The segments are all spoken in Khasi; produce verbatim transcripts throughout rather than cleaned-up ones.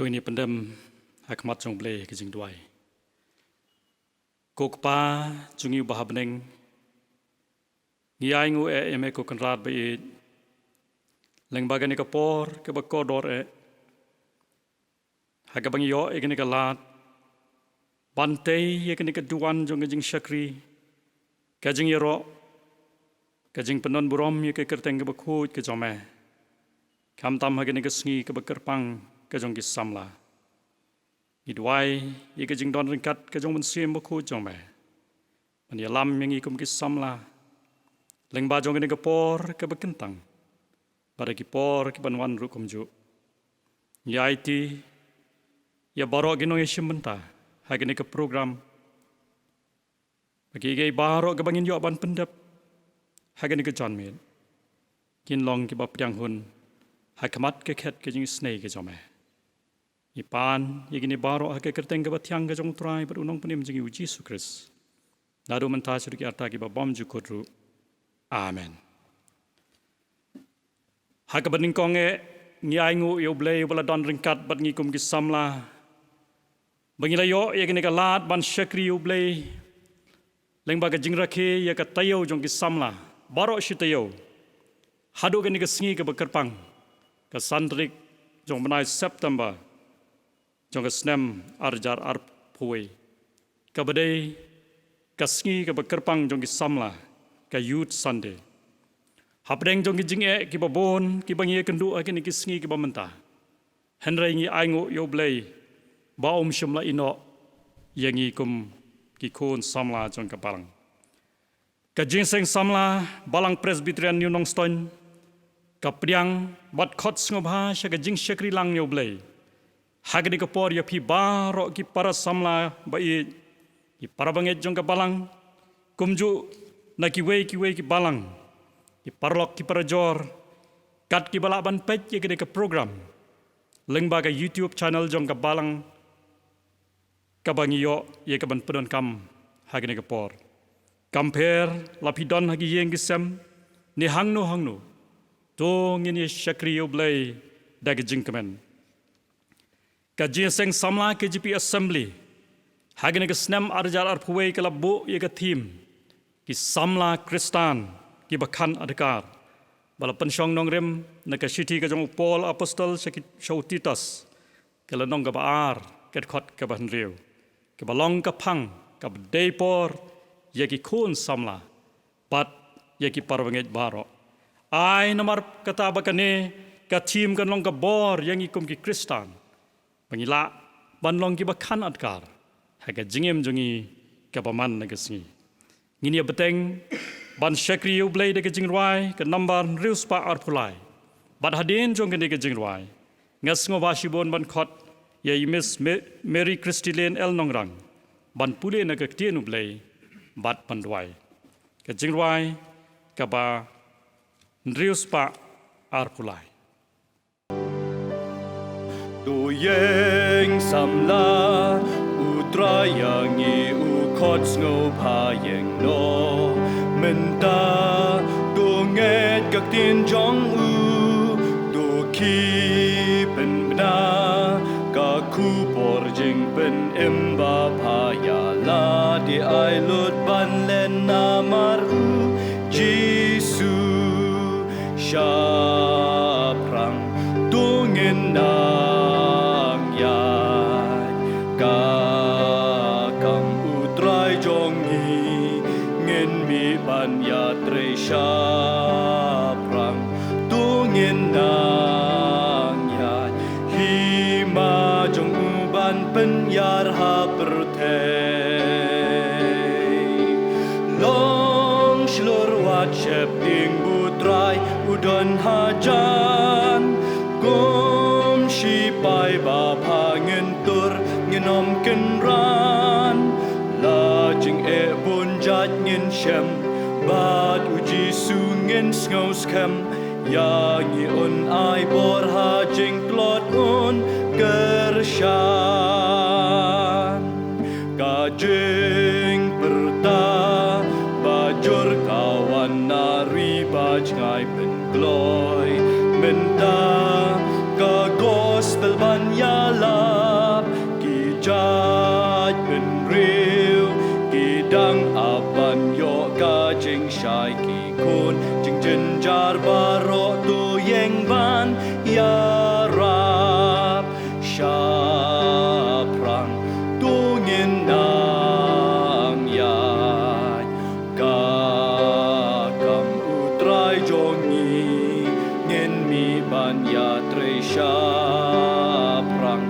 To ngin ïa pyndem ha khmat jong U Blei ha ka jingduwai. Ko Kpa jong ngi uba ha bneng, ngi ainguh ïa me ko Kynrad ba ïeit, lyngba kane ka por kaba kordor eh, ha kaba ngi ïoh ïa kane ka lad ban tei ïa kane ka duwan jong ka jingshakri, ka jingïaroh, ka jingpyndonkam burom ïa ka kyrteng kaba khuid ka jong me, khamtam ha kane ka sngi kaba kyrpang ka jong ki samla. Ngi duwai ïa ka jingdon ryngkat ka jong u Mynsiem Bakhuid jong me ban ïalam ïa ngi kum ki samla lyngba jong kane ka por kaba kyntang bad ha ki por kiban wan ruh kumjuh. Ngi aiti ïa baroh ki nongïashim bynta ha kane ka program, ba kiei kiei baroh kiba ngin ïoh ban pyndep ha kane ka janmiet kin long kiba pdiang hun ha khmat ka khet ka jingisynei ka jong me. Ngi pan ïa kine baroh ha ka kyrteng kaba thiang ka jong U Trai bad U Nongpynim jong ngi U Jisu Khrist, naduh mynta sha ki arta kiba bymjukut ruh. Amen. Ha kaba nyngkong eh, ngi ainguh ïa U Blei uba la don ryngkat bad ngi kum ki samla, ba ngi la ïoh ïa kane ka lad ban shakri ïa U Blei lyngba ka jingrakhe ïa ka taïew jong ki samla baroh shi taïew, haduh kane ka sngi kaba kyrpang, ka san tarik jong u bnai September jong ka snem ar hajar arphew wei, kaba dei ka sngi kaba kyrpang jong ki samla, ka Youth Sunday. Hapdeng jong ki jingeh kiba bun kiba ngi ïakynduh ha kine ki sngi kiba mynta, hynrei ngi ainguh ïa U Blei ba um shym la ïehnoh ïa ngi kum ki khun samla jong ka Balang. Ka Jingïaseng Samla Balang Presbyterian New Nongstoiñ ka pdiang bad khot sngewbha sha ka jingshakri lang ïa U Blei ha kane ka por ïa phi baroh ki para samla ba ïeit, ki para bangeit jong ka Balang, kumjuh na kiwei kiwei ki balang, ki paralok ki parajor, kat kiba lah ban peit ïa kane ka program lyngba ka YouTube channel jong ka Balang, kaba ngi ïoh ïa kaban pyndonkam ha kane ka por. Kam pher la phi don ha ki ïing ki sem ne hangno hangno, to ngin ïa shakri ïa U Blei da ka jingkmen. Ka Jingïaseng Samla K J P Assembly ha kane ka snem ar hajar arphew wei ka la buh ïa ka theme, Ki Samla Khristan Kiba Khan Adhikar, ba la pynshong nongrim na ka shithi ka jong u Paul Apostol sha ki, sha u Titus, ka lynnong kaba ar, ka dkhot kaba hynriew, kaba long ka phang kaba dei por ïa ki khun samla bad ïa ki para bangeit baroh. Ai namar kata ba kane ka theme kan long ka bor ïa ngi kum ki Khristan, ba ngi lah ban long kiba khan adkar ha ka jingim jong ngi kaba man la ka sngi. Ngin ïa bteng ban shakri ïa U Blei da ka jingrwai ka nambar hynriew spah arphew lai. Bad hadien jong kane ka jingrwai, nga sngewbha shibun ban khot ïa i Miss Ma-, Mary Christy Lane L Nongrang ban pule na ka ktien U Blei bad ban duwai. Ka jingrwai kaba hynriew spah arphew lai. To ïeng samla, U Trai ïa ngi u khot sngewbha ïeng noh. Mynta to ngeit ka ktien jong u, to khie pynbna ka khubor jingpynim ba pha ïa lade ai lut ban len namar U Jisu. Shaphrang to ngin nang ïaid ka kam U Trai jong ngi, ngin mih ban ïatrei shaphrang. To ngin nang ïaid hima jong u ban pynïar ha pyrthei. Long shlur wat sheptieng, U Trai u don hajan. Kum shipai ba pha ngin tur, ngin ym kynran. La jingeh bun jait ngin shem, bad U Jisu ngin sngewskhem. Ïa ngi un ai bor ha jingtlot un kyrshan. Ka jingpyrta ba jur ka wan na ri ba jngai pynkloi. Mynta ka gospel ban ïalam To ïeng ban ïarap shaphrang, to ngin nang ïaid ka kam U Trai jong ngi, ngin mih ban ïatrei shaphrang,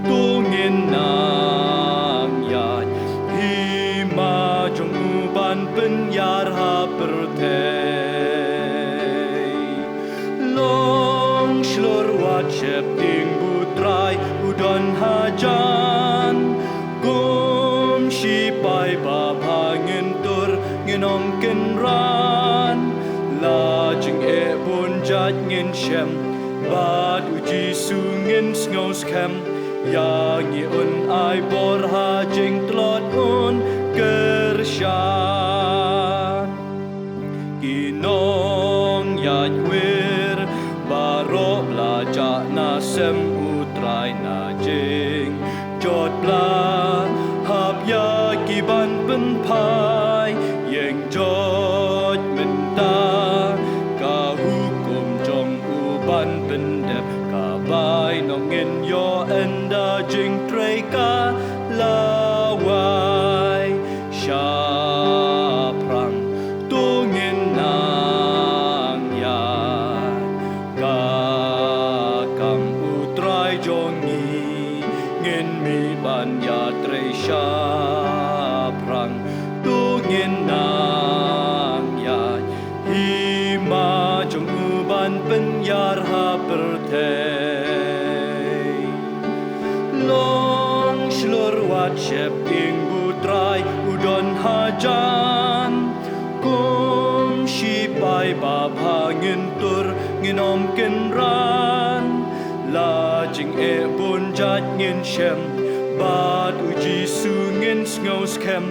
to ngin nang ïaid, hima jong u ban pynïar ha pyrthei. Long shlur wat sheptieng, U Trai u don hajan. Kum shipai babha ngin tur, ngin ym kynran. La jingeh bun jait ngin shem, bad U Jisu ngin sngewskhem. Ïa ngi un ai bor ha jingtlot un kyrshan. Ki nongïaid baroh la jah na sem, U Trai na jingjot bla hap ïa ki ban pynphai. Ïeng jot mynta, ka hukum jong u ban pyndep, ka bainong ngin ïoh ynda jingtrei ka la wai. Shaphrang to ngin nang ïaid ka kam U Trai jong ngi, ngin mih ban ïatrei shaphrang, to ngin nang ïaid, hima jong u ban pynïar ha pyrthei. Long shlur wat sheptieng, U Trai u don hajan. Kum shipai babha ngin tur, ngin ym kynran. La jingeh bun jait ngin shem, bad U Jisu ngin sngewskhem.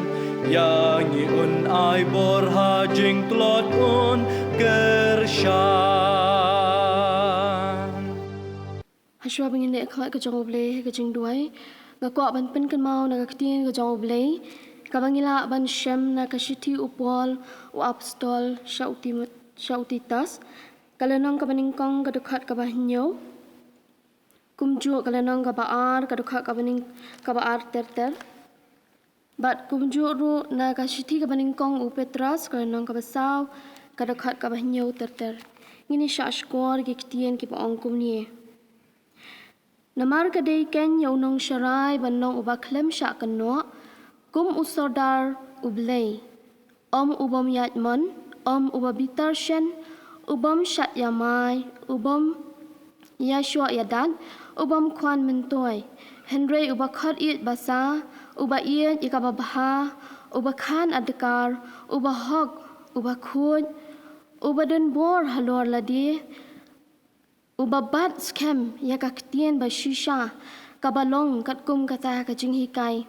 Ïa ngi un ai bor ha jingtlot un kyrshan. Hashwa ba ngin leh khot ka jong U Blei ha ka jingduwai, nga kwah ban pynkynmaw na ka ktien ka jong U Blei, kaba ngi lah ban shem na ka shithi u Paul u apostol sha u Timot-, sha u Titus, ka lynnong kaba nyngkong, ka dkhot kaba hynñiew. Kumjuh ka lynnong kaba ar, ka dkhot kaba nyng-, kaba ar ter ter. Bad kumjuh ruh na ka shithi kaba nyngkong u Petros, ka lynnong kaba saw, ka dkhot kaba hynñiew ter ter. Ngin ïa shah shkor ki ktien kiba ong kumne. Namar ka dei keiñ ïa u nongsharai ban long uba khlem shah kynnoh, kum u sordar U Blei. Ym u bym ïaid mon, ym uba bitar shen, u bym shait ïamai, u bym ïashoh ïadat, u bym khwan myntoi. Hynrei uba khot ïeit basa, uba ïeit ïa kaba bha, uba khan adkar, uba hok, uba khuid, uba don bor halor lade, uba bat skhem ïa ka ktien ba shisha, kaba long katkum kata ka jinghikai,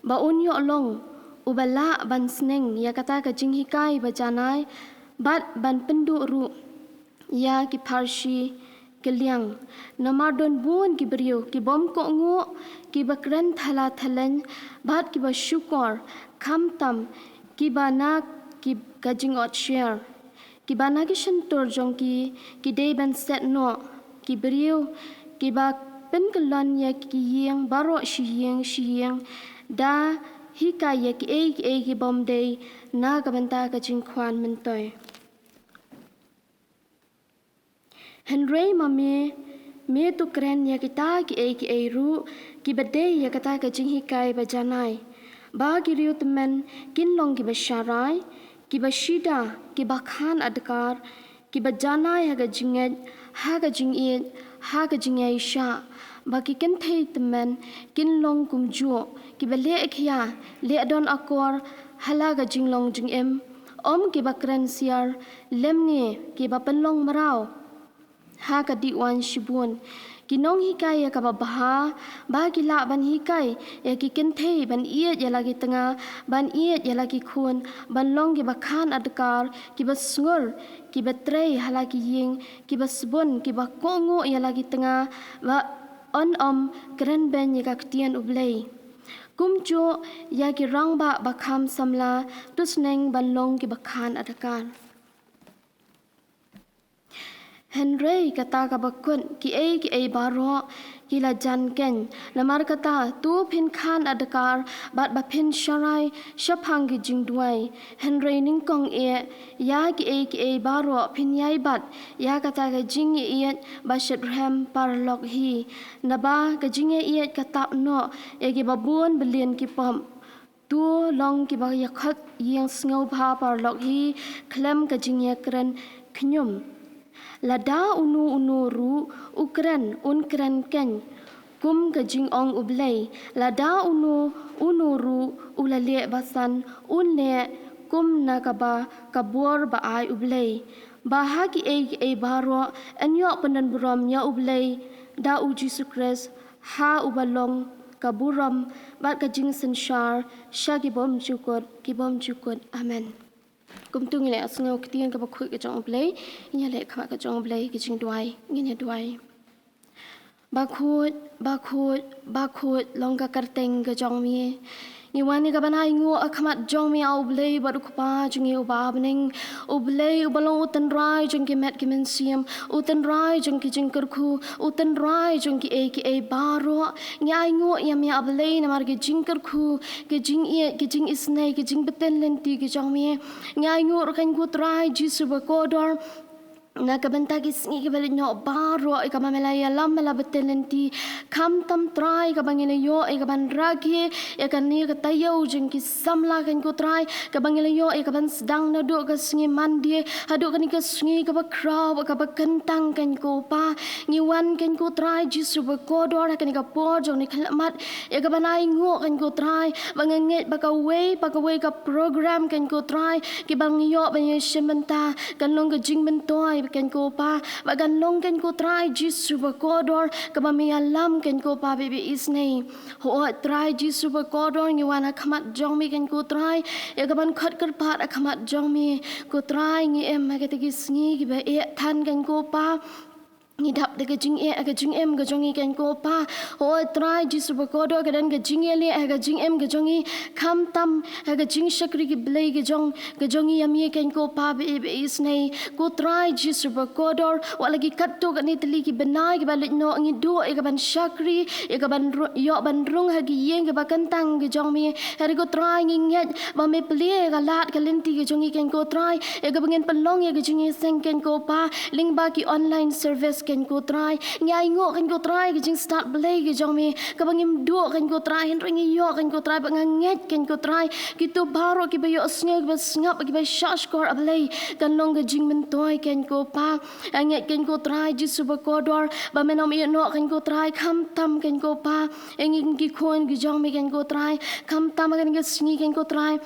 ba un ïoh long uba lah ban sneng ïa kata ka jinghikai ba janai, bad ban pynduh ruh ïa ki pharshi kylliang. Namar don bun ki briew ki bym kohnguh, kiba kren thala thaleng, bad kiba shukor, khamtam kiba na ki ka jingotsher. Kiba na ki shyntur jong ki, ki dei ban set noh, ki briew kiba pynkyllon ïa ki ïing baroh shi ïing shi ïing, da hikai ïa kiei kiei ki bym dei na ka bynta ka jingkhwan myntoi. Hynrei ma me, me to kren ïa kita kiei kiei ruh kiba dei ïa kata ka jinghikai ba janai, ba ki riew tymmen kin long kiba sharai, kiba shida, kiba khan adkar, kiba janai ha ka jingngeit, ha ka jingïeit, ha ka jingïaishah, ba ki kynthei tymmen kin long kumjuh, kiba leh khia, leh don akor ha la ka jinglong jingim, ym kiba kren siar, lymne kiba pynlong mraw ha ka diwan shibun. Ki nonghikai ïa kaba bha, ba ki lah ban hikai ïa ki kynthei ban ïeit ïa la ki tnga, ban ïeit ïa la ki khun, ban long kiba khan adkar, kiba sngur, kiba trei ha la ki ïing, kiba sbun, kiba kohnguh ïa la ki tnga, ba yn ym kren beiñ ïa ka ktien U Blei. Kumjuh ïa ki rangbah ba kham samla, to sneng ban long kiba khan adkar. Hynrei kata kaba kut, kiei kiei baroh ki la jan keiñ. Namar kata, to phin khan adkar bad ba phin sharai shaphang ki jingduwai. Hynrei nyngkong eh, ïa kiei kiei baroh phin ïai bat ïa kata ka jingïaieit ba shitrhem paralok hi. Naba ka jingïaieit ka tap noh ïa kiba bun byllion ki pop. To long kiba ïakhot ïing sngewbha paralok hi khlem ka jingïakren khñium. Lada uno uno ruh u kren, un kren keiñ kum ka jingong U Blei. Lada uno uno ruh u la leh basan, un leh kum na kaba ka bor ba ai U Blei. Ba ha kiei kiei baroh yn ïoh pyndonburom ïa U Blei da U Jisu Khrist, ha uba long ka burom bad ka jingsynshar sha ki bymjukut ki bymjukut. Amen. Kumto ngin ïa sngew ktien kaba khuid ka jong U Blei. Ngin ïa leit khmat ka jong U Blei, ka jingduwai. Ngin ïa duwai. Ba khuid, ba khuid, ba khuid long ka kyrteng ka jong me. Ngi wan ïa kaban ainguh ha khmat jong me, ah U Blei, bad U Kpa jong ngi uba ha bneng. U Blei uba long U Tynrai jong ki met ki mynsiem, U Tynrai jong ki jingkyrkhu, U Tynrai jong kiei kiei baroh. Ngi ainguh ïa me, ah Blei, namar ki jingkyrkhu, ki jingïeit, ki jingisynei, ki jingbtin lynti ki jong me. Ngi ainguh ruh, keiñ ko Trai Jisu bakordor, na ka bynta ki sngi kiba leit noh baroh, ïa kaba me la ïalam, me la btin lynti. Khamtam Trai, kaba ngi la ïoh ïa kaban rakhe ïa kane ka taïew jong ki samla, keiñ ko Trai, kaba ngi la ïoh ïa kaban sdang naduh ka sngi Monday haduh kane ka sngi kaba khraw, kaba kyntang, keiñ ko Pa. Ngi wan, keiñ ko Trai Jisu bakordor, ha kane ka por jong kane ka khyllipmat, ïa kaban ainguh, keiñ ko Trai, ba nga ngeit ba kawei pa kawei ka program, keiñ ko Trai, kiba ngi ïoh ban ïashim bynta, kan long ka jingmyntoi, keiñ ko Pa, ba kan long, keiñ ko Trai Jisu bakordor, kaba me ïalam, keiñ ko Pa, bad ba isynei. Hooid Trai Jisu bakordor, ngi wan ha khmat jong me, keiñ ko Trai, ïa kaban khot kyrpad ha khmat jong me. Ko Trai, ngi im ha kita ki sngi kiba eh than, keiñ ko Pa. Ngi dap da ka jingeh ha ka jingim ka jong ngi, keiñ ko Pa. Hooid Trai Jisu bakordor, ka don ka jingeh leh ha ka jingim ka jong ngi, khamtam ha ka jingshakri ki blei ka jong, ka jong ngi ïa me, keiñ ko Pa, bad ba isynei. Ko Trai Jisu bakordor, wat la ki katto katne tylli ki bnai kiba leit noh, ngi duh ïa kaban shakri, ïa kaban ru-, ïoh ban rung ha ki ïing kiba kyntang ki jong me. Hynrei ko Trai, ngi ngeit ba me plie ïa ka lad ka lynti ka jong ngi, keiñ ko Trai, ïa kaba ngin pynlong ïa ka jingïaseng, keiñ ko Pa, lyngba ki online service, keiñ ko Trai. Ngi ainguh, keiñ ko Trai, ka jingstad blei ka jong me, kaba ngim duh, keiñ ko Trai, hynrei ngi ïoh, keiñ ko Trai, bad nga ngeit, keiñ ko Trai, kito baroh kiba ïohsngew, kiba sngap, kiba shahshkor, ah Blei, kan long ka jingmyntoi, keiñ ko Pa. Nga ngeit, keiñ ko Trai Jisu bakordor, ba men ym ïehnoh, keiñ ko Trai, khamtam, keiñ ko Pa, ïa ngi ki khun ki jong me, keiñ ko Trai, khamtam ha kane ka sngi, keiñ ko Trai,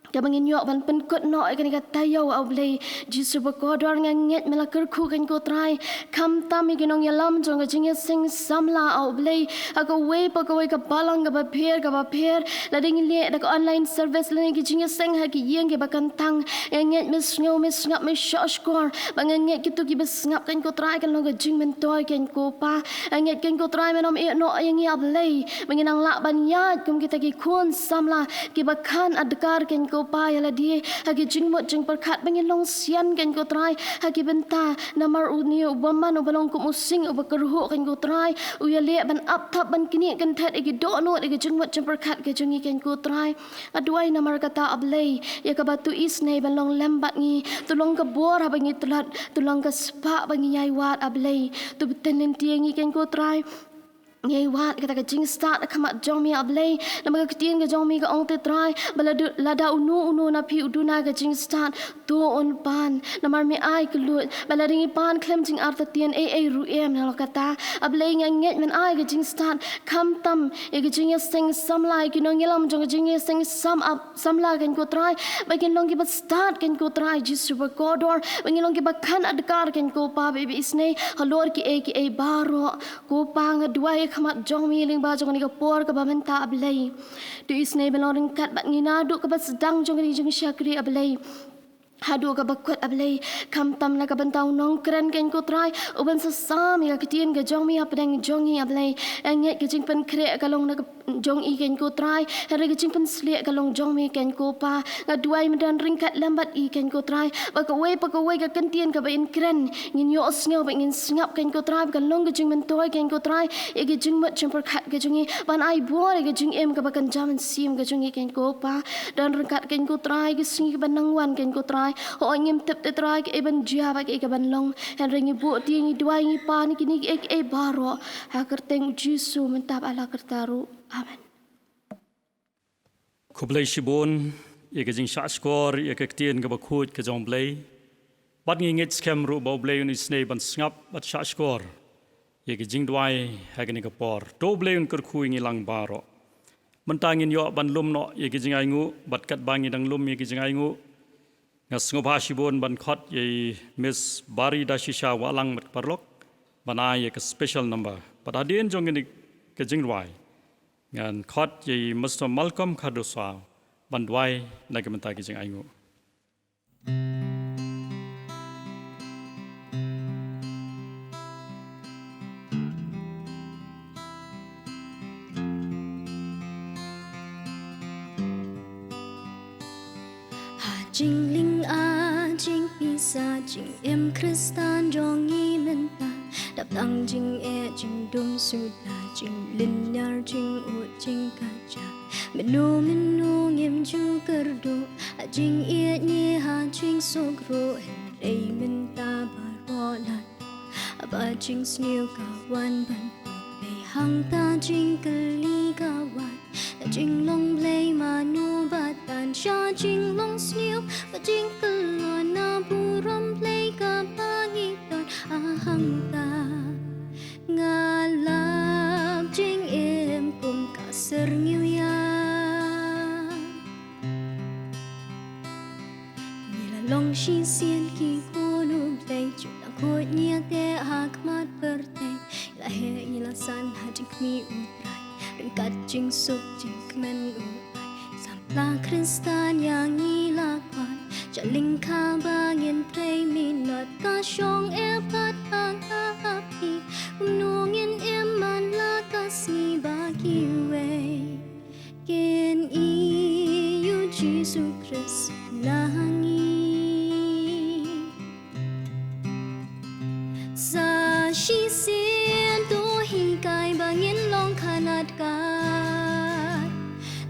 kaba ngin ïoh ban pynkut noh ïa kane ka taïew, ah Blei Jisu bakordor. Nga ngeit me la kyrkhu, keiñ ko Trai, khamtam ïa ki nongïalam jong ka jingïaseng samla, ah Blei, ha kawei pa kawei ka balang kaba pher kaba pher, lada ngi leh da ka online service lane ki jingïaseng ha ki ïing kiba kyntang. Nga ngeit me sngew, me sngap, me shahshkor, bad nga ngeit kito kiba sngap, keiñ ko Trai, kan long ka jingmyntoi, keiñ ko Pa. Nga ngeit, keiñ ko Trai, men ym ïehnoh ïa ngi, ah Blei, ba ngin nang lah ban ïaid kum kita ki khun samla kiba khan adkar, keiñ ko Pa, ïa lade ha ki jingmut jingpyrkhat, ba ngin long sian, keiñ ko Trai, ha ki bynta, namar une u bymman uba long kum u sing uba kyrhuh, keiñ ko Trai, u ïaleh ban ap thap, ban knieh kynthet ïa ki dohnud ïa ki jingmut jingpyrkhat ka jong ngi, keiñ ko Trai. Nga duwai namar kata, ah Blei, ïa kaba to isynei ban long lem bad ngi, to long ka bor haba ngi tlot, to long ka spah ba ngi ïai wad, ah Blei, to btin lynti ïa ngi, keiñ ko Trai. Ngi ïai wad kata ka jingstad ha khmat jong me, ah Blei, namar ka ktien ka jong me ka ong te Trai, ba lada, lada uno uno na phi u duna ka jingstad, to un pan, namar me ai kylluid, bad lada ngi pan khlem jingartatien, ei ei ruh em, nalor kata, ah Blei, nga ngeit men ai ka jingstad, khamtam ïa ka jingïaseng samla, ïa ki nongïalam jong ka jingïaseng sam ap samla, keiñ ko Trai, ba kin long kiba stad, keiñ ko Trai Jisu bakordor, ba kin long kiba khan adkar, keiñ ko Pa, bad ba isynei, halor kiei kiei baroh. Ko Pa, nga duwai ha khmat jong me lyngba jong kane ka por kaba mynta, ah Blei, to isynei ban long ryngkat bad ngi naduh kaba sdang jong kane ka jingshakri, ah Blei. haduh kaba kut, A Blei, khamtam na ka bynta u nongkren, keiñ ko Trai, uban sa sam ïa ka ktien ka jong me hapdeng jong ngi, A Blei. Nga ngeit ka jingpynkhreh ka long na ka jong i, keiñ ko Trai, hynrei ka jingpynshlur ka long jong me, keiñ ko Pa. Nga duwai me don ryngkat lem bad i, keiñ ko Trai, ba kawei pa kawei ka ktien kaba in kren, ngin ïohsngew bad ngin sngap, keiñ ko Trai, ba kan long ka jingmyntoi, keiñ ko Trai, ïa ka jingmut jingpyrkhat ka jong ngi, ban ai bor ïa ka jingim kaba kynja mynsiem ka jong ngi, keiñ ko Pa. Don ryngkat, keiñ ko Trai, ka sngi kaba nang wan, keiñ ko Trai. Hooid, ngim tip te Trai kaei ban jia bad kaei kaban long, hynrei ngi buh te, ngi duwai, ngi pan ïa kine kiei kiei baroh ha ka kyrteng u Jisu, mynta bad hala karta ruh. Amen. Khublei shibun ïa ka jingshahshkor ïa ka ktien kaba khuid ka jong U Blei. Bad ngi ngeit skhem ruh ba U Blei un isynei ban sngap bad shahshkor ïa ka jingduwai ha kane ka por. To U Blei un kyrkhu ïa ngi lang baroh. Mynta ngin ïoh ban lum noh ïa ka jingainguh, bad katba ngi dang lum ïa ka jingainguh, nga sngewbha shibun ban khot ïa i Miss Bari Dashisha Wahlang bad ka paralok ban ai ïa ka special number. Bad hadien jong kane ka jingduwai, ngan khot ïa i Mister Malcolm Khardosaw ban duwai na ka bynta ka jingainguh. Ha jinglynga jingpisa, jingim Khristan jong ngi mynta, dap tang jingeh, jingdum suda, jinglynñiar, jingud, jingkajia. Mynno mynno ngim ju kyrduh ha jingïeit ne ha jingsuk ruh, hynrei mynta baroh la, haba jingsniew ka wan ban pynbeit, hangta jingkylli ka wan. Na jinglong Blei mano ba tan, sha jinglong sniew bad jingkylluid, na burom Blei kaba ngi don. Ah, hangta nga lap jingim kum ka syrngiew ïa. Ngi la long shisien ki khun U Blei, ju dang khuid ngi ïa teh ha khmat pyrthei. Ngi la heh, ngi la san ha jingkhmih U Trai, ryngkat jingsuk jingkmen U Trai. Samla Khristan ïa ngi la kwah, sha lyngkha ba ngin trei minot, ka shong eh pat ha ka api. Kumno ngin im man la ka sngi ba kiwei kin ïohi ïa U Jisu Khrist na ngi. Sa shisien to hikai ba ngin long khana adkar,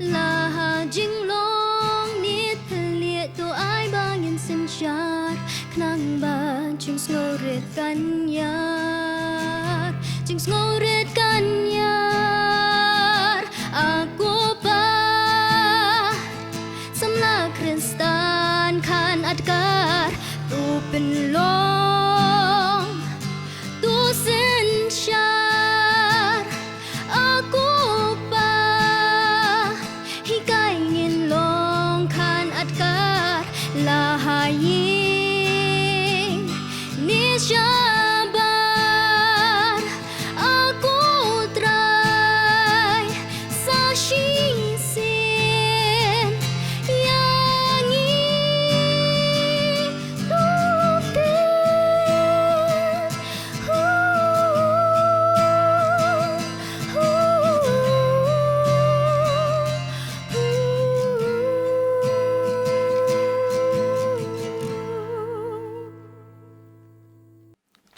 la ha jinglong ne thylliej to ai ba ngin synshar, khnang ba jingsngewrit kan ïar, jingsngewrit kan ïar. Ah, ko Pa, samla Khristan khana adkar, to pynlong, to synshar. Ah, ko Pa, hikai ngin long khana adkar, la ha ïing ne shabar. Ah, ko Trai, sa shisien ïa ngi.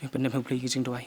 Te pyndem ha U Blei ka jingduwai.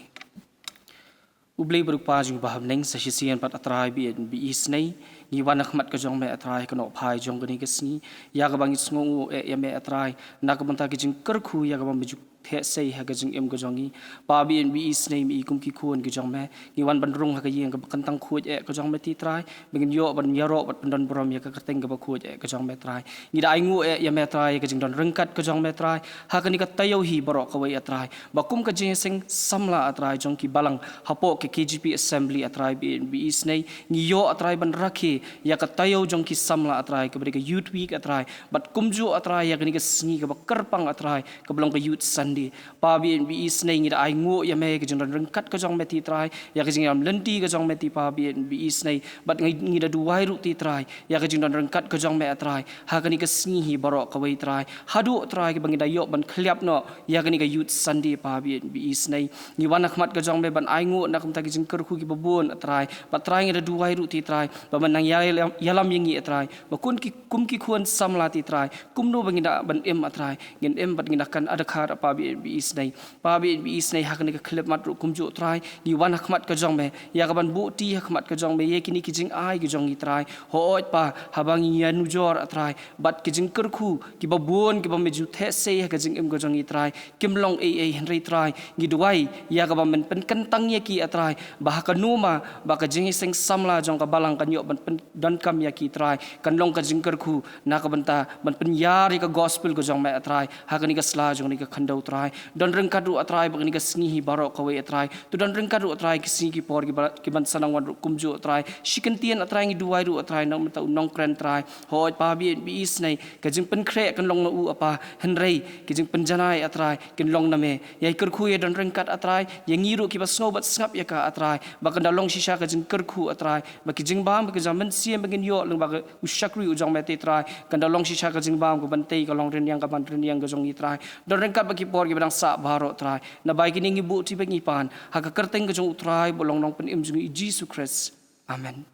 U Blei Kpa jong ngi ba ha bneng, sa shisien pat A Trai ba ïeit ba isynei, ngi wan ha khmat ka jong me A Trai ha ka nohphai jong kane ka sngi, ïa kaba ngi sngewnguh eh ïa me A Trai na ka bynta ka jingkyrkhu ïa kaba me ju theh sei ha ka jingim ka jong ngi. Pa ba ïeit ba isynei, me i kum ki khun ki jong me, ngi wan ban rung ha ka ïing kaba kyntang khuid eh ka jong me te Trai, ba ngin ïoh ban ïaroh bad pyndon burom ïa ka kyrteng kaba khuid eh ka jong me Trai. Ngi da ainguh eh ïa me Trai ïa ka jingdon ryngkat ka jong me Trai ha kane ka taïew hi baroh kawei A Trai, ba kum ka jingïaseng samla A Trai jong ki balang hapoh ka K J P Assembly A Trai ba ïeit ba isynei, ngi ïoh A Trai ban rakhe ïa ka taïew jong ki samla A Trai kaba dei ka Youth Week A Trai, bad kumjuh A Trai ïa kane ka sngi kaba kyrpang A Trai kaba long ka Youth Sunday. Sunday. Pa baieit ba isynei, ngi da ainguh ïa me ka jingdon ryngkat ka jong me te Trai, ïa ka jingïalam lynti ka jong me te Pa baieit ba isynei. Bad ngi, ngi da duwai ruh te Trai ïa ka jingdon ryngkat ka jong me A Trai ha kane ka sngi hi baroh kawei Trai. Haduh Trai kaba ngi da ïoh ban khylliap noh ïa kane ka Youth Sunday Pa baieit ba isynei. Ngi wan ha khmat ka jong me ban ainguh na ka bynta ki jingkyrkhu kiba bun A Trai. Bad Trai ngi da duwai ruh te Trai ba men nang ïalam, ïalam ïa ngi A Trai, ba kum ki, kum ki khun samla te Trai, kumno ba ngin da ban im A Trai, ngin im bad ngin da kynad khadar Pa baieit ba isynei. Pa baieit ba isynei, ha kane ka khyllipmat ruh kumjuh Trai, ngi wan ha khmat ka jong me ïa ka ban buhti ha khmat ka jong me ïa kine ki jingai ki jong ngi Trai. Hooid Pa, haba ngi ïanujor A Trai, bad ki jingkyrkhu kiba bun kiba me ju theh sei ha ka jingim ka jong ngi Trai, kim long ei ei, hynrei Trai ngi duwai ïa kaba men pynkyntang ïa ki A Trai, ba ha kano ma ba ka jingïaseng samla jong ka balang kan ïoh ban pyndonkam ïa ki Trai, kan long ka jingkyrkhu na ka bynta ban pynïar ïa ka gospel ka jong me A Trai ha kane ka sla jong kane ka khyndew Trai. Don ryngkat ruh A Trai ba kane ka sngi hi baroh kawei A Trai. To don ryngkat ruh A Trai ki sngi ki por kiba, kiban sa nang wan ruh kumjuh A Trai. Shi kyntien A Trai ngi duwai ruh A Trai na ka bynta u nongkren Trai. Hooid Pa baieit ba isynei, ka jingpynkhreh kan long na u A Pa, hynrei ki jingpynjanai A Trai kin long na me. Ïai kyrkhu ïa don ryngkat A Trai, ïa ngi ruh kiba sngew bad sngap ïa ka A Trai, ba kan da long shisha ka jingkyrkhu A Trai, ba ki jingbam ba ki jingmynsiem ba ngin ïoh lyngba ka u shakri u jong me te Trai, kan da long shisha ka jingbam ka ban tei ka long rynïeng ka ban rynïeng ka jong ngi Trai. Don ryngkat bad ki por kiba dang sah baroh Trai. Naba ïa kine ngi buh te bad ngi pan ha ka kyrteng ka jong u Trai bad u Nongpynim jong ngi Jisu Khrist. Amen.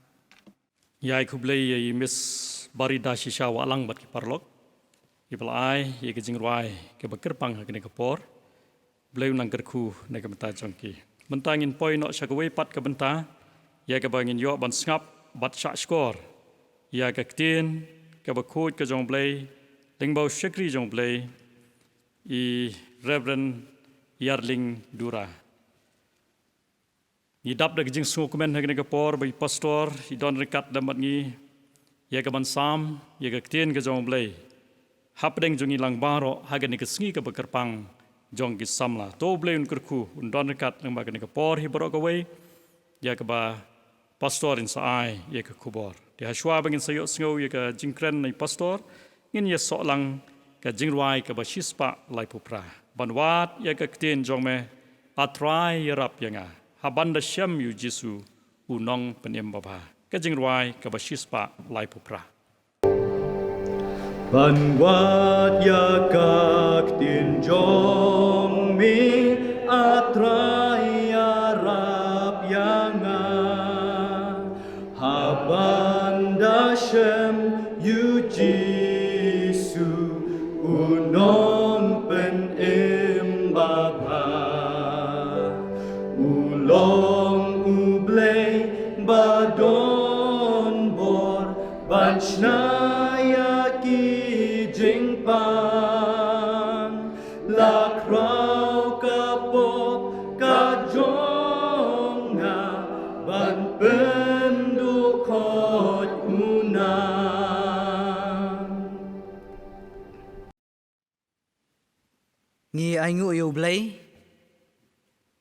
Ïai khublei ïa i Miss Barida Shisha Wahlang bad ki paralok, iba la ai ïa ka jingrwai kaba kyrpang ha kane ka por. Blei un nang kyrkhu na ka bynta jong ki. Mynta ngin poi noh sha kawei pat ka bynta ïa kaba ngin ïoh ban sngap bad shahshkor ïa ka ktien kaba khuid ka jong u Blei lyngba u shakri jong u Blei, i Reverend Yarling Dura. Ngi dap da ka jingsngewkmen ha kane ka por ba i pastor i don ryngkat lem bad ngi ïa ka ban sam ïa ka ktien ka jong u Blei hapdeng jong ngi lang baroh ha kane ka sngi kaba kyrpang jong ki samla. To u Blei un kyrkhu, un don ryngkat lyngba kane ka por hi baroh kawei ïa kaba pastor in sa ai ïa ka khubor. Te hashwa ba ngin sa ïohsngew ïa ka jingkren na i pastor, ngin ïasoh lang ka jingrwai kaba shispah laiphew phra. Ban wad ïa ka ktien jong me, A Trai ïarap ïa nga, ha ban da shem ïa u Jisu u Nongpynim babha. Ka jingrwai kaba shispah laiphew phra. Ban wad ïa ka ktien jong me, A Trai ïarap ïa nga, ha ban da shem ïa u Jisu u Nongpynim babha. U long u Blei ba don bor ban shna ïa ki jingpang. La khraw ka pop ka jong nga ban pynduh khot u nang. Ngi ainguh ïa u Blei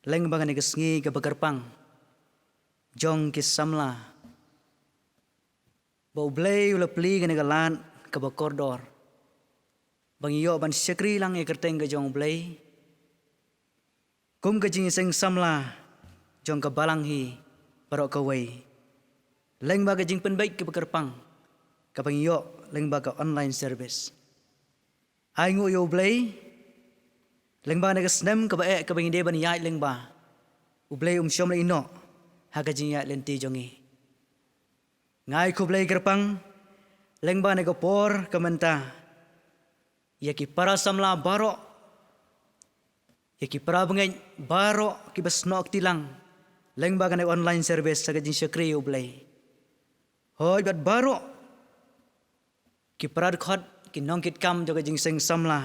lyngba kane ka sngi kaba kyrpang jong ki samla, ba u Blei u la plie kane ka lad kaba kordor ba ngi ïoh ban shakri lang ïa ka kyrteng ka jong u Blei kum ka jingïaseng samla jong ka balang hi baroh kawei lyngba ka jingpynbeit kaba kyrpang kaba ngi ïoh lyngba ka online service. Ainguh ïa u Blei lyngba kane ka snem kaba eh kaba ngi dei ban ïaid lyngba. U Blei um shym la ïehnoh ha ka jingïaid lynti jong ngi. Nga ai khublei kyrpang lyngba kane ka por ka mynta ïa ki para samla baroh, ïa ki para bangeit baroh kiba snoh kti lang lyngba kane online service ha ka jingshakri ïa u Blei. Hooid bad baroh ki para dkhot, ki nongkitkam jong ka jingïaseng samla,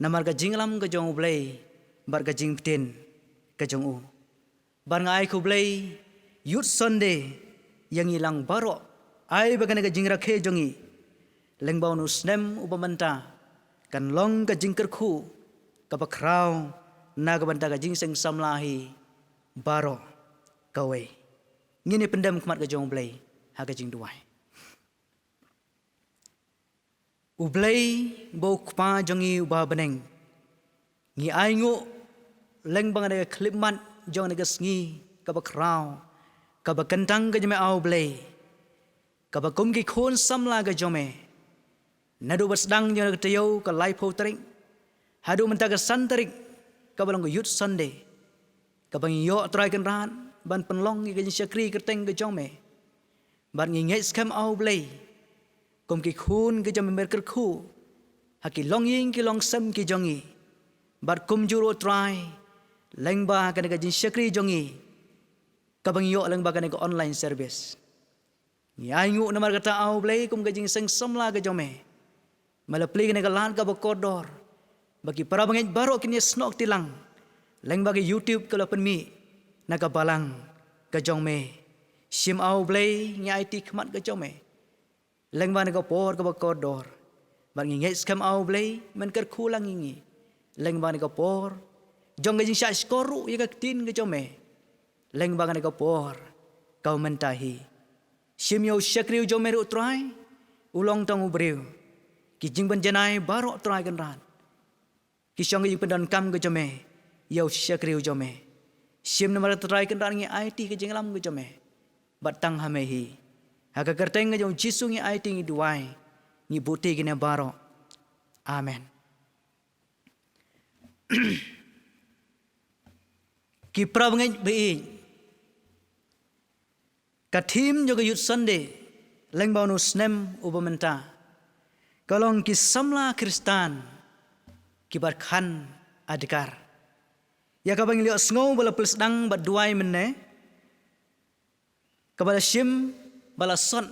namar ka jingïalam ka jong u Blei bad ka jingpyntip ka jong u. Bad nga ai khublei Youth Sunday ïa ngi lang baroh, ai ba kane ka jingrakhe jong ngi lyngba une u snem uba mynta kan long ka jingkyrkhu kaba khraw na ka bynta ka jingïaseng samla hi baroh kawei. Ngin ïa pyndem khmat ka jong u Blei ha ka jingduwai. U Blei ba u Kpa jong ngi uba ha bneng, Ngi ainguh lyngba kane ka khyllipmat jong kane ka sngi kaba khraw, kaba kyntang ka jong me, A U Blei, kaba kum ki khun samla ka jong me, naduh ba sdang jong kane ka taïew ka laiphew tarik haduh mynta ka san tarik, kaba long ka Youth Sunday, kaba ngi ïoh, Trai Kynrad, ban pynlong ïa ka jingshakri kyrteng ka jong me. Bad ngi ngeit skhem, A U Blei, kum ki khun ki jong me, me kyrkhu ha ki longïing ki longsem ki jong ngi. Bad kumjuh ruh, Trai, lyngba kane ka jingshakri jong ngi kaba ngi ïoh lyngba kane ka online service, ngi ainguh namar kata, A U Blei, kum ka jingseng samla ka jong me, me la plie kane ka lad kaba kordor ba ki para bangeit baroh kin ïasnoh kti lang lyngba ka YouTube kaba la pynmih na ka balang ka jong me. Shim, A U Blei, ngi aiti khmat ka jong me lyngba kane ka por kaba kordor. Bad ngi ngeit skhem, A U Blei, men kyrkhu lang ïa ngi lyngba kane ka por jong ka jingshahshkor ruh ïa ka ktien ka jong me lyngba kane ka por kaba mynta hi. Shim ïa u shakri u jong me ruh, Trai, u long tang u briew. Ki jingpynjanai baroh, Trai Kynrad, ki shong ha ka jingpyndonkam ka jong me ïa u shakri u jong me. Shim namar kata, Trai Kynrad, ngi aiti ka jingïalam ka jong me. Bad tang ha me hi, ha ka kyrteng ka jong u Jisu ngi aiti, ngi duwai, ngi buhti kine baroh. Amen. Ki para bangeit ba ïeit, ka theme jong ka Youth Sunday lyngba une u snem uba mynta ka long ki samla Khristan kiba khan adkar. Ïa kaba ngi la ïohsngew ba la plie sdang bad duwai mynne, kaba la shim, ba la sot,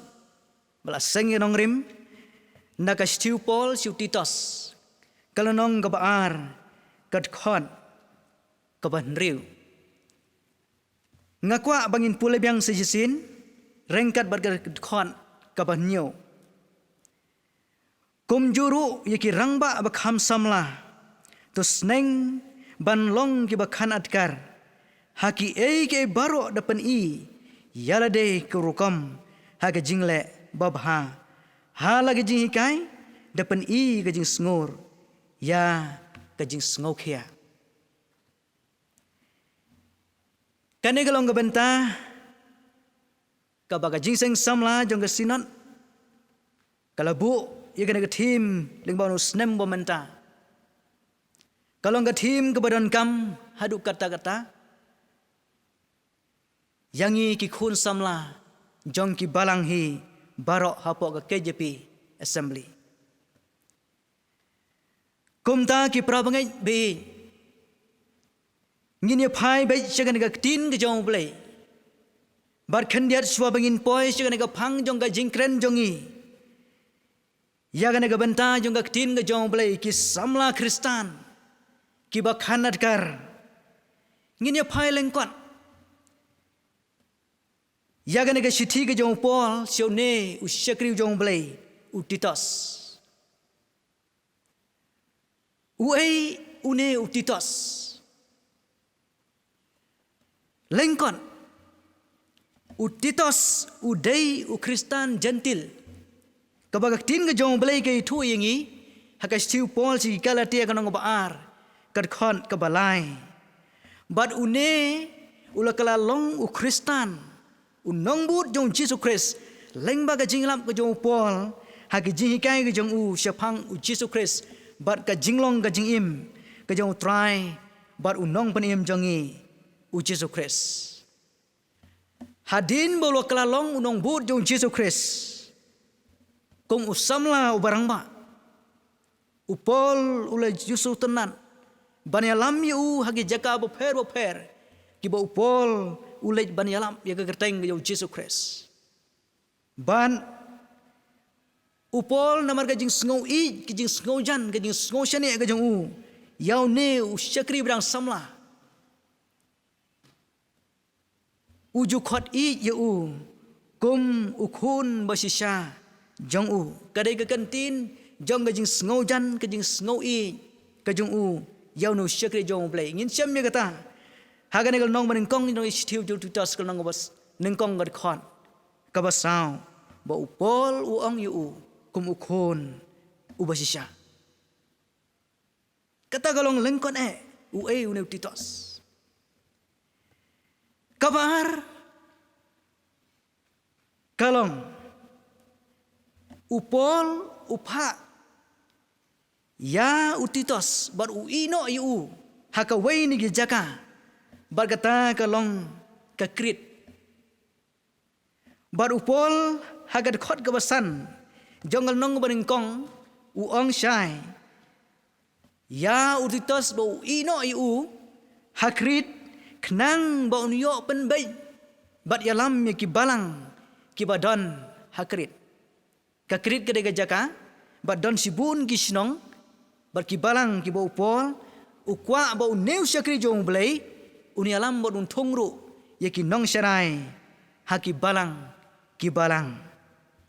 ba la seng ïa nongrim na ka shithi u Paul sha u Titus, ka lynnong kaba ar, ka dkhot kaba hynriew. Nga kwah ba ngin pule biang sa shisien ryngkat bad ka dkhot kaba hynñiew. Kumjuh ruh ïa ki rangbah ba kham samla, to sneng ban long kiba khan adkar ha kiei kiei baroh, da pyni ïa lade ka rukom ha ka jingleh babha, ha la ka jinghikai da pyni ka jingsngur ïa ka jingsngewkhia. Kane ka long ka bynta kaba ka jingseng samla jong ka Synod ka la buh ïa kane ka theme lyngba une u snem ba mynta. Ka long ka theme kaba donkam haduh katta katta ïa ngi ki khun samla jong ki balang hi baroh hapoh ka K J P Assembly. Kumta, ki para bangeit ba ïeit, ngin ïa phai beit sha kane ka ktien ka jong U Blei. Bad khyndiat shuwa ba ngin poi sha kane ka phang jong ka jingkren jong ngi ïa kane ka bynta jong ka ktien ka jong U Blei, ki samla Khristan kiba khan adkar, ngin ïa phai lyngkot ïa kane ka shithi ka jong u Paul sha une u shakri u jong U Blei, u Titus. Uei une u Titus? Lyngkot, u Titus u dei u Khristan Jentil, kaba ka ktien ka jong U Blei ka ïathuh ïa ngi ha ka shithi u Paul sha ki Galatia, ka lynnong ba ar, ka dkhot kaba lai. Bad une u la kylla long u Khristan, u nongbud jong U Jisu Khrist, lyngba ka jingïalap ka jong u Paul, ha ka jinghikai ka jong u shaphang U Jisu Khrist, bad ka jinglong ka jingim ka jong U Trai bad U Nongpynim jong ngi, U Jisu Khrist. Hadien ba u la kylla long u nongbud jong U Jisu Khrist, kum u samla uba rangbah, u Paul u la ju sngewtynnat ban ïalam ïa u ha ki jaka bapher bapher kiba u Paul u leit ban ïalap ïa ka kyrteng ka jong U Jisu Khrist. Bad u Paul, namar ka jingsngew ïeit, ka jingsngew jan, ka jingsngew shaniah ka jong u ïa une u shakri ba dang samla, u ju khot ïeit ïa u kum u khun bashisha jong u. Ka dei ka kyntien jong ka jingsngew jan, ka jingsngew ïeit ka jong u ïa une u shakri jong U Blei. Ngin shem ïa kata ha kane ka lynnong ba nyngkong jong ka shithi u Titus, ka lynnong kaba s-, nyngkong, ka dkhot kaba saw, ba u Paul u ong ïa u kum u khun uba shisha. Kata ka long lyngkot eh, uei une u Titos. Kaba ar ka long, u Paul u phah ïa u Titos bad u ïehnoh ïa u ha kawei na ki jaka, bad kata ka long ka Krit. Bad u Paul ha ka dkhot kaba san jong ka lynnong banyngkong u ong shai ïa u Titos ba u ïehnoh ïa u ha Krit, khnang ba un ïoh pynbeit bad ïalam ïa ki balang kiba don ha Krit. Ka Krit ka dei ka jaka ba don shibun ki shnong bad ki balang kiba u Paul u kwah ba une u shakri jong U Blei un ïalam bad un thung ruh ïa ki nongsharai ha ki balang ki balang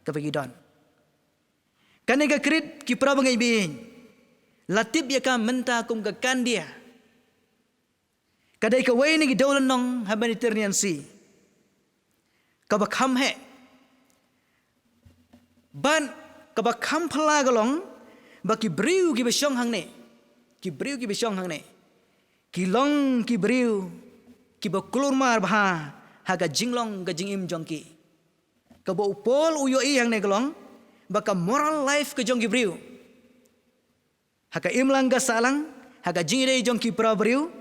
kaba ki don. Kane ka Krit, ki para bangeit, ba la tip ïa ka mynta kum ka Kandia. Ka dei kawei na ki dewlynnong ha Mediterranean Sea kaba kham heh bad kaba kham phylla. Ka long ba ki briew kiba shong hangne, ki briew kiba shong hangne ki long ki briew kiba kulmar bha ha ka jinglong ka jingim jong ki. Kaba u Paul u ïohi hangne ka long ba ka moral life ka jong ki briew ha ka imlang ka sahlang, ha ka jingïadei jong ki para briew,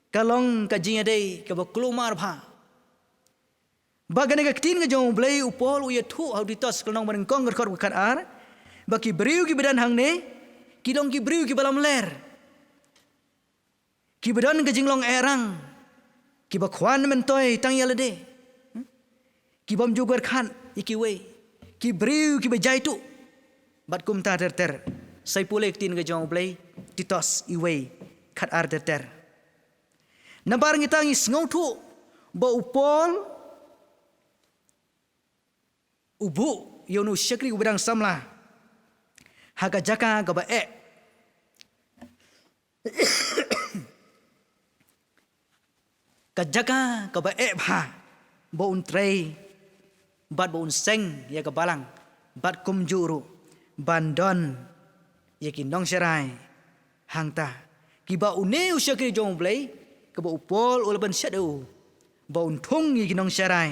ka long ka jingïadei kaba kulmar bha. Ba kane ka ktien ka jong U Blei, u Paul u ïathuh ha u Titos ka lynnong banyngkong ka dkhot kaba khatar, ba ki briew kiba don hangne ki long ki briew kiba lamler, kiba don ka jinglong eh rang, kiba khwan myntoi tang ïa lade, hmm? Ki bym ju kyrkhat ïa kiwei, ki briew kiba jaituh bad kumta ter ter. Sa ïa pule ka ktien ka jong U Blei, Titos wei, khatar ter ter. Namar ngi tang ngi sngewthuh ba u Paul u buh ïa une u shakri uba dang samla ha ka jaka kaba eh, ka jaka kaba eh bha, ba un trei bad ba un seng ïa ka balang, bad kumjuh ruh ban don ïa ki nongsharai hangta, kiba une u shakri jong U Blei, kaba u Paul u la pynshet ïa u ba un thung ïa ki nongsharai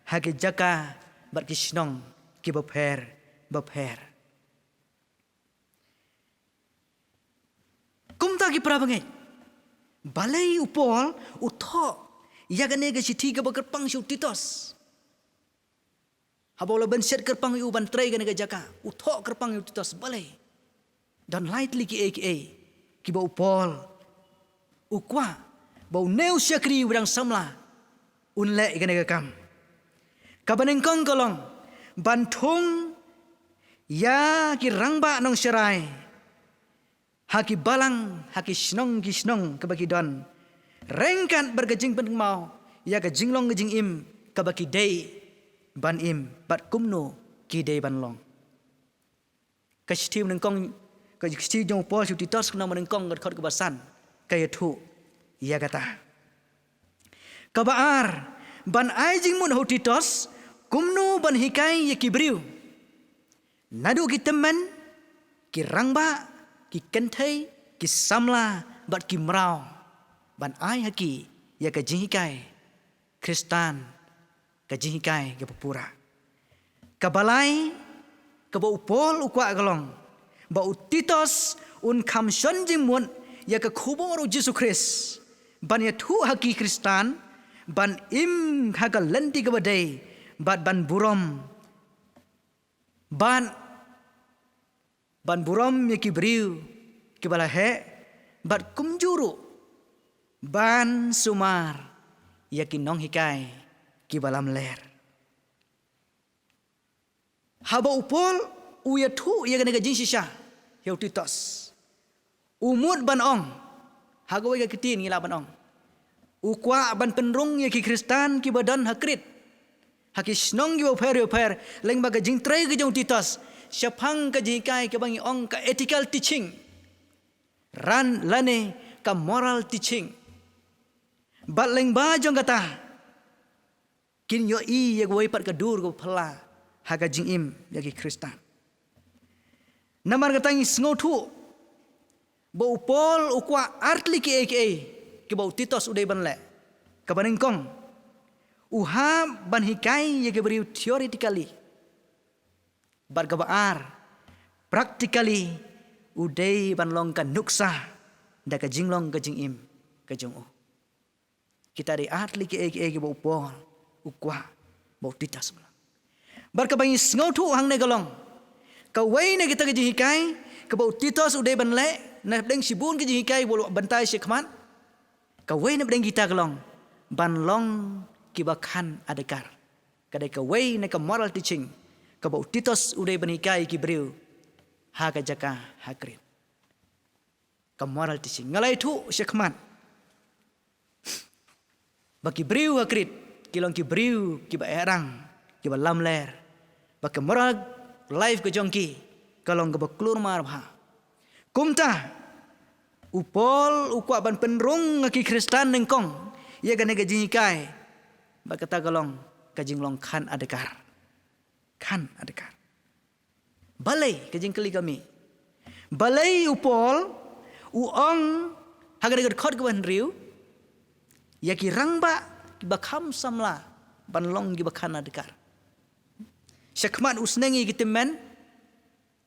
ha ki jaka bad ki shnong kiba pher bapher. Kumta ki para bangeit, balei u Paul u thoh ïa kane ka shithi kaba kyrpang sha u Titos? Haba u la pynshet kyrpang ïa u ban trei kane ka jaka, u thoh kyrpang ïa u Titos, balei? Don lai tylli kiei kiei kiba u Paul u kwah ba une u shakri uba dang samla un leh ïa kane ka kam. Kaba nyngkong ka long ban thung ïa ki rangbah nongsharai ha ki balang, ha ki shnong ki shnong kaba ki don, ryngkat bad ka jingpynkynmaw ïa ka jinglong ka jingim kaba ki dei ban im bad kumno ki dei ban long. Ka shithi nyngkong, ka shithi jong u Paul sha u Titos ka lynnong banyngkong ka dkhot kaba san ka ïathuh ïa kata. Kaba ar, ban ai jingmut ha u Titos kumno ban hikai ïa ki briew, naduh ki tymmen, ki rangbah, ki kynthei, ki samla bad ki mraw, ban ai ha ki ïa ka jinghikai Khristan, ka jinghikai kaba pura. Kaba lai, kaba u Paul u kwah ka long ba u Titos un kham shon jingmut ïa ka khubor u Jisu Khrist, ban ïathuh ha ki Khristan ban im ha ka lynti kaba dei, bad ban burom, bad ban burom ïa ki briew kiba la heh, bad kumjuh ruh ban sumar ïa ki nonghikai kiba lamler. Haba u Paul u ïathuh ïa kane ka jingshisha ïa u Titos, u mut ban ong, ha kawei ka ktien ngi lah ban ong, u kwah ban pynrung ïa ki Khristan kiba don ha Krit, ha ki shnong kiba pher bapher, lyngba ka jingtrei ka jong u Titos shaphang ka jinghikai kaba ngi ong ka ethical teaching, ran lane ka moral teaching. Bad lyngba jong kata kin ïohi ïa kawei pat ka dur kaba phylla ha ka jingim ïa ki Khristan. Namar kata ngi sngewthuh Ba u Paul u kwah artylli kiei kiei kiba u Titus u dei ban leh. Kaba nyngkong, u hap ban hikai ïa ki briew theoretically. Bad kaba ar, practically, u dei ban long ka nuksa da ka jinglong ka jingim ka jong u. Kita dei artylli kiei kiei kiba u Paul u kwah ba u Titus u leh. Bad kaba ngi sngewthuh hangne ka long, kawei na kita ki jinghikai kaba u Titus u dei ban leh, na pdeng shibun ki jinghikai ba u la bynta sha khmat, kawei na pdeng kita ka long ban long kiba khan adkar. Ka dei kawei na ka moral teaching kaba u Titus u dei ban hikai ki briew ha ka jaka ha Krit. Ka moral teaching. Nga la ïathuh sha khmat ba ki briew ha Krit ki long ki briew kiba ehrang, kiba lamler, ba ka moral life ka jong ki ka long kaba klur marbha. Kumta u Paul u kwah ban pynrung ha ki Khristan nyngkong ïa kane ka jinghikai, ba kata ka long ka jinglong khan adkar. Khan adkar. Balei, ka jingkylli ka mih, balei u Paul u ong ha kane ka dkhot kaba hynriew ïa ki rangbah kiba kham samla ban long kiba khan adkar? Sha khmat u sneng ïa ki tymmen,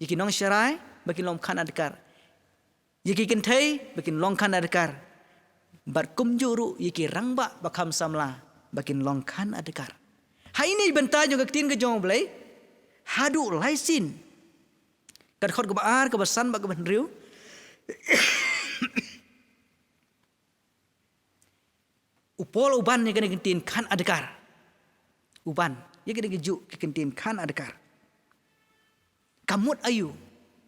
ïa ki nongsharai ba kin long khan adkar, ïa ki kynthei ba kin long khan adkar, bad kumjuh ruh ïa ki rangbah ba kham samla ba kin long khan adkar. Ha ine i bynta jong ka ktien ka jong U Blei, haduh lai sien, ka dkhot kaba ar, kaba san bad kaba hynriew, u Paul u ban ïa kane ka ktien khan adkar. U ban ïa kane ka juh ka ktien khan adkar. Ka mut aïu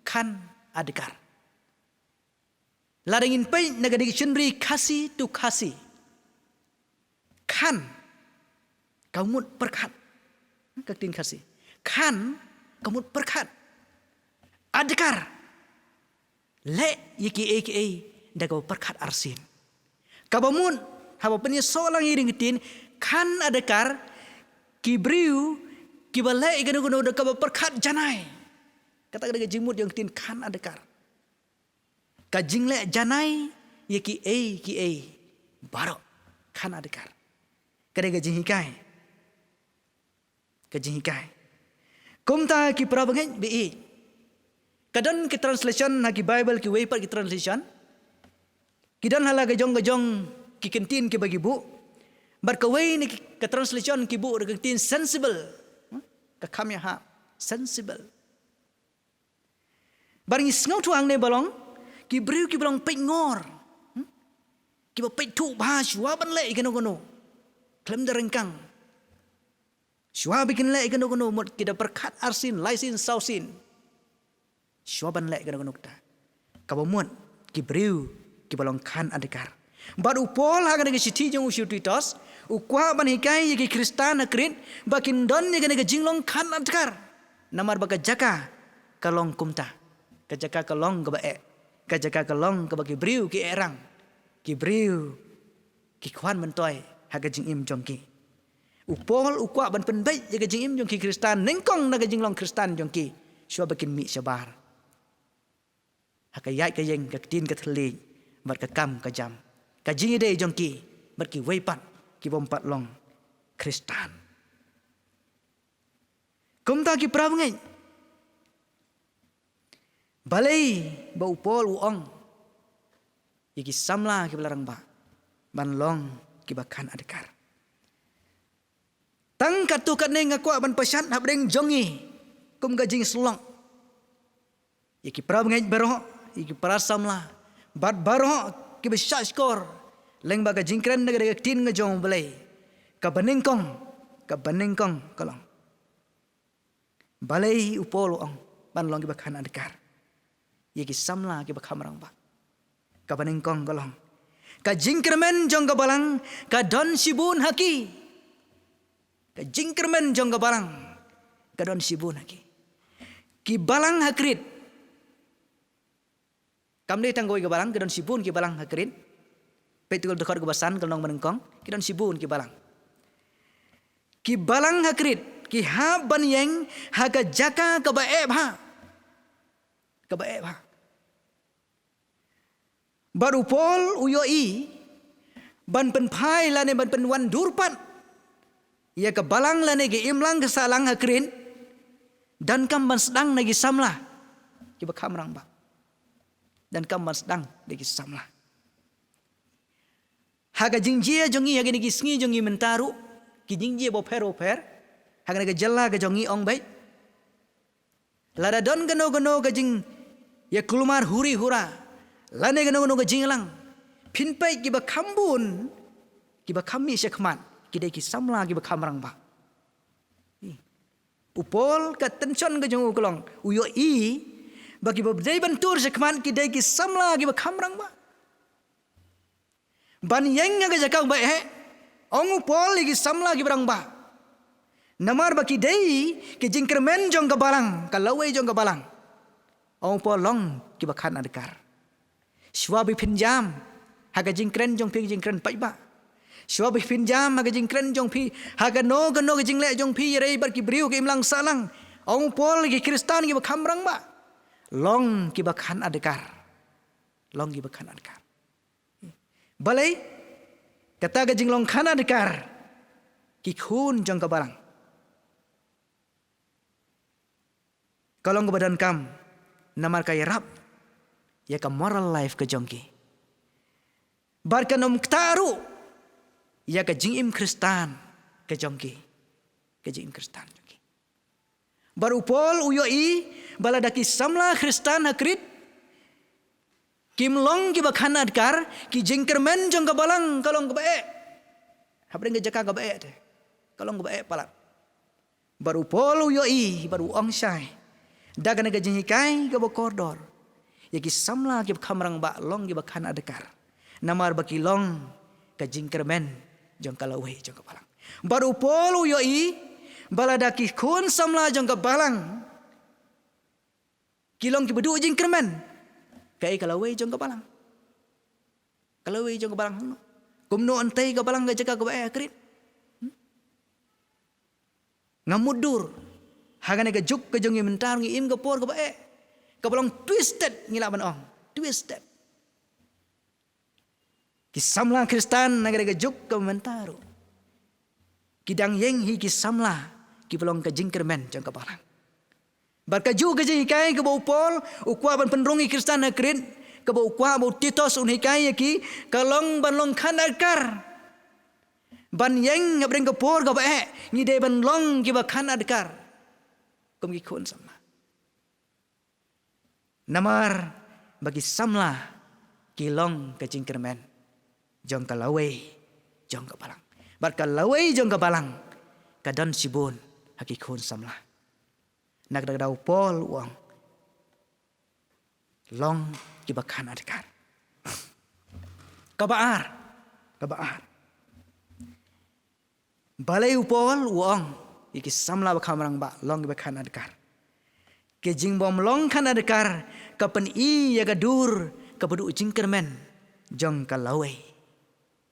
khan adkar? Lada ngin peit na ka dictionary Khasi to Khasi, khan ka mut pyrkhat. Ka ktien Khasi, khan ka mut pyrkhat. Adkar, leh ïa kiei kiei da kaba pyrkhat arsien. Kaba mut, haba pynïasoh lang ïa ka ktien khan adkar, ki briew kiba leh ïa kano kano da kaba pyrkhat janai. Kata ka dei ka jingmut jong ka ktien khan adkar. Ka jingleh janai ïa kiei kiei baroh, khan adkar. Ka dei ka jinghikai. Ka jinghikai. Kumta ki para bangeit ba ïeit, ka don ki translation ha ki Bible, kiwei pat ki translation ki don ha la ka jong ka jong ki kyntien kiba ki buh. Bad kawei na ki, ka translation ki buh da ka ktien sensible. Hmm? Ka kham ïahap, sensible. Bad ngi sngewthuh hangne ba long ki briew kiba long peitngor. Hmm? Kiba peit thuh bha shuwa ban leh ïa kano kano, khlem da ryngkang. Shuwa ba kin leh ïa kano kano, mut ki da pyrkhat arsien, lai sien, saw sien shuwa ban leh ïa kano kano kata. Kaba mut ki briew kiba long khan adkar. Bad u Paul ha kane ka shithi jong u sha u Titus u kwah ban hikai ïa ki Khristan ha Krit ba kin don ïa kane ka jinglong khan adkar. Namar ba ka jaka ka long kumta. Ka jaka ka long kaba eh. Ka jaka ka long kaba ki briew ki ehrang. Ki briew ki khwan myntoi ha ka jingim jong ki. U Paul u kwah ban pynbeit ïa ka jingim jong ki Khristan nyngkong na ka jinglong Khristan jong ki, shuwa ba kin mih shabar ha ka ïaid ka ïeng, ka ktien ka thylliej, bad ka kam ka jam, ka jingïadei jong ki bad kiwei pat kibym pat long Khristan. Kumta ki para bangeit, balei ba u Paul u ong ïa ki samla kiba la rangbah ban long kiba khan adkar? Tang katto katne nga kwah ban pashat hapdeng jong ngi kum ka jingsyllok, ïa ki para bangeit baroh, ïa ki para samla bad baroh kiba shahshkor lyngba ka jingkren na ka ktien ka jong U Blei. Kaba nyngkong, kaba nyngkong ka long, balei u Paul u ong ban long kiba khan adkar ïa ki samla kiba kham rangbah? Kaba nyngkong ka long, ka jingkyrmen jong ka balang ka don shibun ha ki. Ka jingkyrmen jong ka balang ka don shibun ha ki. Ki balang ha Krit, kam dei tang kawei ka balang, ki don shibun ki balang ha Krit. Peit ka dkhot kaba san, ka lynnong ba nyngkong, ki don shibun ki balang. Ki balang ha Krit ki hap ban ïeng ha ka jaka kaba eh bha. Kaba eh bha. Bad u Paul u ïohi ban pynphai lane ban pynwandur pat ïa ka balang lane ka imlang ka sahlang ha Krit, donkam ban sdang na ki samla kiba kham rangbah. Donkam ban sdang na ki samla. Ha ka jingjia jong ngi ha kine ki sngi jong ngi mynta ruh, ki jingjia bapher bapher ha kane ka jylla ka jong ngi ong beit. Lada don kano kano ka jingïakulmar huri hura lane kano kano ka jingïalang, phin peit kiba kham bun, kiba kham mih shakhmat ki dei ki samla kiba kham rangbah. U Paul ka tension ka jong u ka long, u ïohi ba kiba dei ban tur shakhmat ki dei ki samla kiba kham rangbah. Ban ïeng ha ka jaka ba eh, ong u Paul ïa ki samla kiba rangbah. Namar ba ki dei ki jingkyrmen jong ka balang, ka lawei jong ka balang. Ong u Paul long kiba khan adkar. Shuwa ba phin jam ha ka jingkren jong phi ka jingkren paidbah, shuwa ba phin jam ha ka jingkren jong phi ha kano kano ka jingleh jong phi ïarei bad ki briew ka imlang sahlang, ong u Paul ïa ki Khristan kiba kham rangbah, long kiba khan adkar. Long kiba khan adkar. Balei? Kata ka jinglong khan adkar ki khun jong ka balang ka long kaba donkam, namar ka ïarap ïa ka moral life ka jong ki. Bad kan ym ktah ruh ïa ka jingim Khristan ka jong ki. Ka jingim Khristan jong ki. Bad u Paul u ïohi ba lada ki samla Khristan ha Krit kim long kiba khan adkar, ki jingkyrmen jong ka balang ka long kaba eh. Hapdeng ka jaka kaba eh te ka long kaba eh palat. Bad u Paul u ïohi bad u ong shai da kane ka jinghikai kaba kordor, ïa ki samla kiba kham rangbah long kiba khan adkar, namar ba ki long ka jingkyrmen jong ka lawei jong ka balang. Bad u Paul u ïohi ba lada ki khun samla jong ka balang ki long kiba duh jingkyrmen, kaei ka lawei jong ka balang? Ka lawei jong ka balang hangno? Kumno yn tei ka balang ka jaka kaba eh ha Krit? Hmm? Nga mutdur ha kane ka juk ka jong ngi mynta ruh ngi im ka por kaba eh, kaba long twisted, ngi lah ban ong twisted. Ki samla Khristan na kane ka juk ka mynta ruh ki dang ïeng hi ki samla kiba long ka jingkyrmen jong ka balang. Bad kajuh ka jinghikai kaba u Paul u kwah ban pynrung ïa ki Khristan ha Krit, kaba u kwah ba u Titus un hikai ïa ki, ka long ban long khan adkar. Ban ïeng hapdeng ka por kaba eh ngi dei ban long kiba khan adkar kum ki khun samla. Namar ba ki samla ki long ka jingkyrmen jong ka lawei jong ka balang. Bad ka lawei jong ka balang ka don shibun ha ki khun samla. Na kata ka daw u Paul u ong long kiba khan adkar. Kaba ar, kaba ar. Balei u Paul u ong ïa ki samla ba kham rangbah long kiba khan adkar? Ka jingbym long khan adkar ka pyni ïa ka dur kaba duh jingkyrmen jong ka lawei.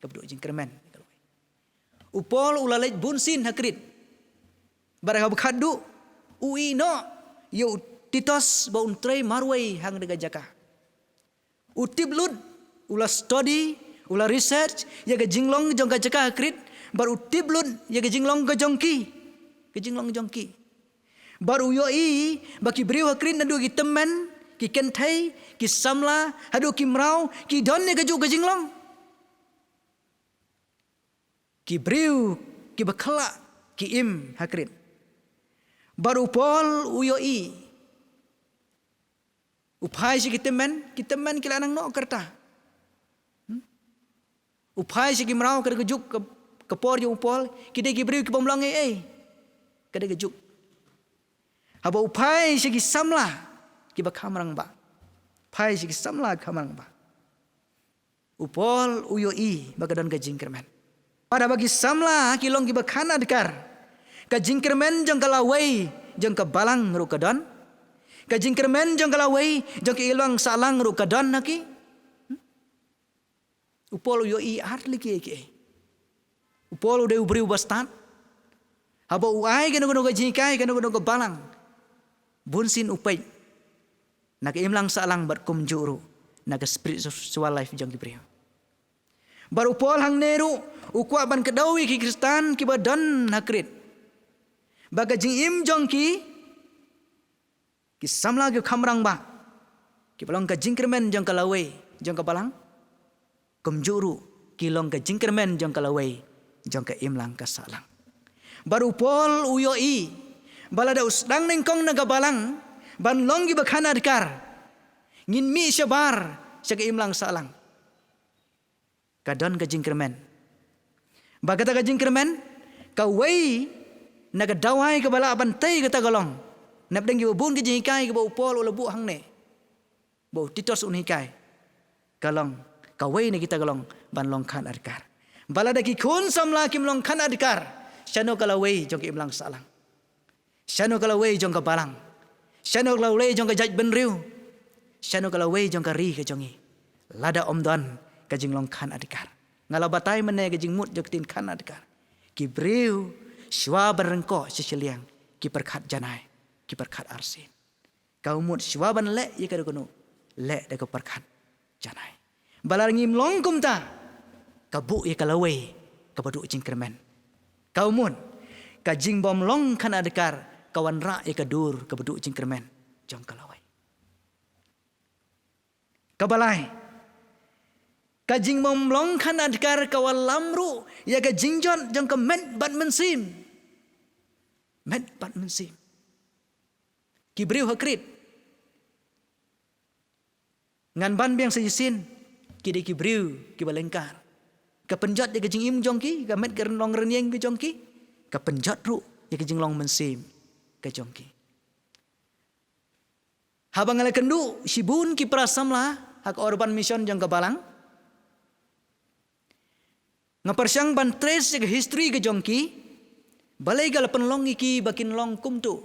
Kaba duh jingkyrmen jong ka lawei. U Paul u la leit bun sien ha Krit. Bad ha kaba khatduh u ïehnoh ïa u Titus ba un trei marwei hangne ka jaka. U tip lut, u la study, u la research ïa ka jinglong jong ka jaka ha Krit, bad u tip lut ïa ka jinglong ka jong ki, ka jinglong jong ki. Bad u ïohi ba ki briew ha Krit naduh ki tymmen, ki kynthei, ki samla haduh ki mraw ki don ïa kajuh ka jinglong. Ki briew kiba khlaiñ ki im ha Krit. Bad u Paul u ïohi, u phai sha ki tymmen, ki tymmen ki la nang noh kyrta. Hmm? U phai sha ki mraw, ka dei ka juk ka, ka por jong u Paul, ki dei ki briew kibym long ei ei. Ka dei ka juk. Haba u phai sha ki samla kiba kham rangbah. Phai sha ki samla kham rangbah. U Paul u ïohi ba ka don ka jingkyrmen. Bad haba ki samla ki long kiba khan adkar, ka jingkyrmen jong ka lawei jong ka balang ruh ka don. Ka jingkyrmen jong ka lawei jong ka imlang sahlang ruh ka don ha ki. Hmm? U Paul u ïohi ar lei kiei kiei. U Paul u dei u briew ba stad. Haba u ai kano kano ka jinghikai kano kano ka balang, bun sien u peit na ka imlang sahlang bad kumjuh ruh na ka spiritual life jong ki briew. Bad u Paul hangne ruh u kwah ban kdew ïa ki Khristan kiba don ha Krit ba ka jingim jong ki, ki samla ki kham rangbah, kiba long ka jingkyrmen jong ka lawei jong ka balang, kumjuh ruh ki long ka jingkyrmen jong ka lawei jong ka imlang ka sahlang. Bad u Paul u ïohi ba lada u sdang nyngkong na ka balang ban long kiba khan adkar, ngin mih shabar sha ka imlang sahlang. Ka don ka jingkyrmen. Ba kata ka jingkyrmen, kawei na ka dawai kaba lah ban tei kata ka long, napdeng kiba bun ka jinghikai kaba u Paul u la buh hangne, ba u Titus un hikai, ka long, kawei na kita ka long ban long khan adkar. Ba lada ki khun samla kim long khan adkar, shano ka lawei jong ka imlang sahlang? Shano ka lawei jong ka balang? Shano ka lawei jong ka jaitbynriew? Shano ka lawei jong ka ri ka jong ngi, lada ym don ka jinglong khan adkar? Nga la batai mynne ka jingmut jong ka ktien khan adkar. Ki briew, shuwa ban ryngkoh sha shiliang, ki pyrkhat janai, ki pyrkhat arsien. Ka mut shuwa ban leh ïa kano kano, leh da ka pyrkhat janai. Ba lada ngim long kumta, ka buh ïa ka lawei kaba duh jingkyrmen. Ka mut ka jingbym long khan adkar ka wanrah ïa ka dur kaba duh jingkyrmen jong ka lawei. Kaba lai, ka jingbym long khan adkar ka wallam ruh ïa ka jingjot jong ka met bad mynsiem. Met bad mynsiem. Ki briew ha Krit, ngan ban biang sa shisien, ki dei ki briew kiba lyngkar. Ka pynjot ïa ka jingim jong ki, ka met ka rynlong rynïeng ka jong ki, ka pynjot ruh ïa ka jinglong mynsiem ka jong ki. Haba nga la kynduh shibun ki para samla ha ka Urban Mission jong ka balang, nga pyrshang ban trace ïa ka history ka jong ki, balei ka la pynlong ïa ki ba kin long kumto.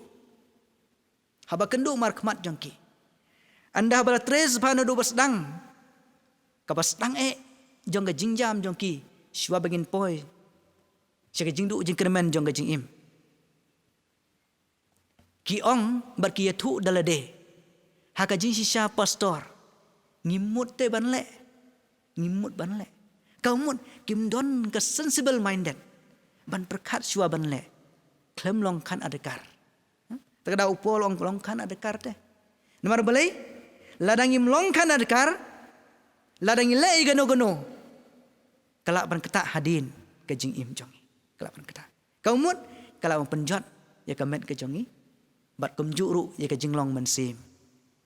Haba kynduh markhmat jong ki, ynda haba la trace bha naduh ba sdang, kaba sdang eh jong ka jingjam jong ki, shuwa ba ngin poi sha ka jingduh jingkyrmen jong ka jingim. Ki ong bad ki ïathuh da lade ha ka jingshisha pastor, ngim mut te ban leh, ngim mut ban leh. Ka mut kim don ka sensible minded ban pyrkhat shuwa ban leh, khlem long khan adkar. Te ka da u Paul ong long khan adkar te. Namar balei? Lada ngim long khan adkar, lada ngi leh ïa kano kano, ka lah ban ktah hadien ka jingim jong ngi. Ka lah ban ktah. Ka mut ka lah ban pynjot ïa ka met ka jong ngi, bad kumjuh ruh ïa ka jinglong mynsiem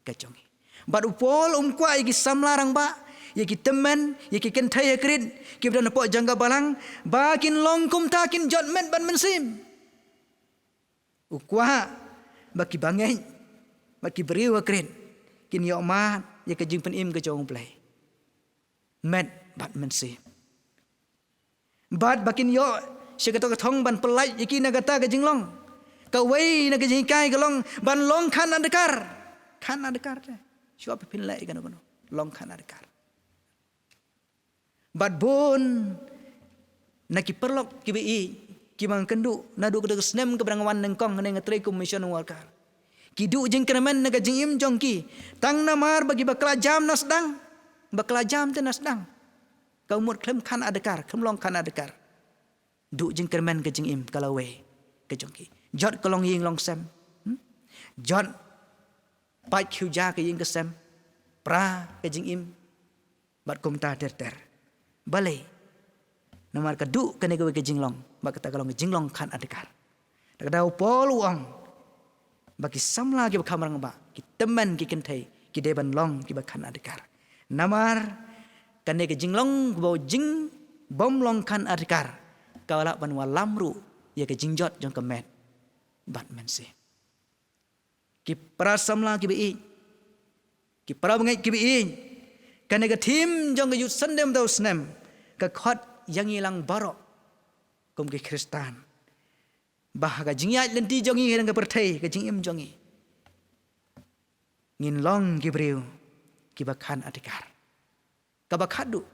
ka jong ngi. Bad u Paul um kwah ïa ki samla rangbah, ïa ki tymmen, ïa ki kynthei ha Krit kiba don hapoh jong ka balang, ba kin long kumta, kin jot met bad mynsiem. U kwah ba ki bangeit, ba ki briew ha Krit kin ïoh mad ïa ka jingpynim ka jong U Blei. Met bad mynsiem. Bad ba kin ïoh sha kato ka thong ban pyllait ïa ki na kata ka jinglong. Kawei na ka jinghikai ka long ban long khan adkar. Khan adkar te. Shuwa ba phin leh ïa kano kano, long khan adkar. Bad bun na ki paralok kiba ïeit, kiba nga kynduh naduh kato ka snem kaba nga wan nyngkong hangne nga trei kum mission worker, ki duh jingkyrmen na ka jingim jong ki, tang namar ba ki bakla jam na sdang, bakla jam te na sdang. Ka mut khlem khan adkar, khlem long khan adkar. Duh jingkyrmen ka jingim ka lawei ka jong ki. Jot ka longïing longsem. Hmm? Jot pait khiew ja ka ïing ka sem. Pra ka jingim. Bad kumta ter ter. Balei? Namar ka duh kane kawei ka jinglong, bad kata ka long ka jinglong khan adkar. Da ka daw Paul u ong ba ki samla kiba kham rangbah, ki tymmen, ki kynthei, ki dei ban long kiba khan adkar. Namar kane ka jinglong kaba u jingbym long khan adkar, ka lah ban wallam ruh ïa ka jingjot jong ka met bad mynsiem. Ki para samla kiba ïeit, ki para bangeit kiba ïeit, kane ka theme jong ka Youth Sunday mynta u snem ka khot ïa ngi lang baroh kum ki Khristan, ba ha ka jingïaid lynti jong ngi ha ka pyrthei, ka jingim jong ngi, ngin long ki briew kiba khan adkar. Kaba khatduh,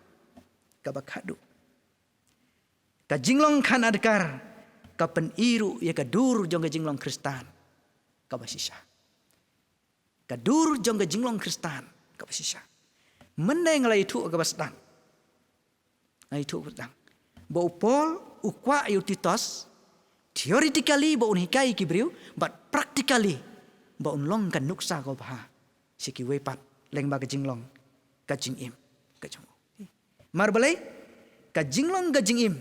kaba khatduh, ka jinglong khan adkar ka pyni ruh ïa ka dur jong ka jinglong Khristan kaba shisha. Ka dur jong ka jinglong Khristan kaba shisha. Mynne nga la ïathuh kaba sdang. Nga la ïathuh kaba sdang ba u Paul u kwah ïa u Titus theoretically ba un hikai ki briew, bad practically ba un long ka nuksa kaba bha sha kiwei pat lyngba ka jinglong ka jingim ka jong u. Namar balei? Ka jinglong ka jingim,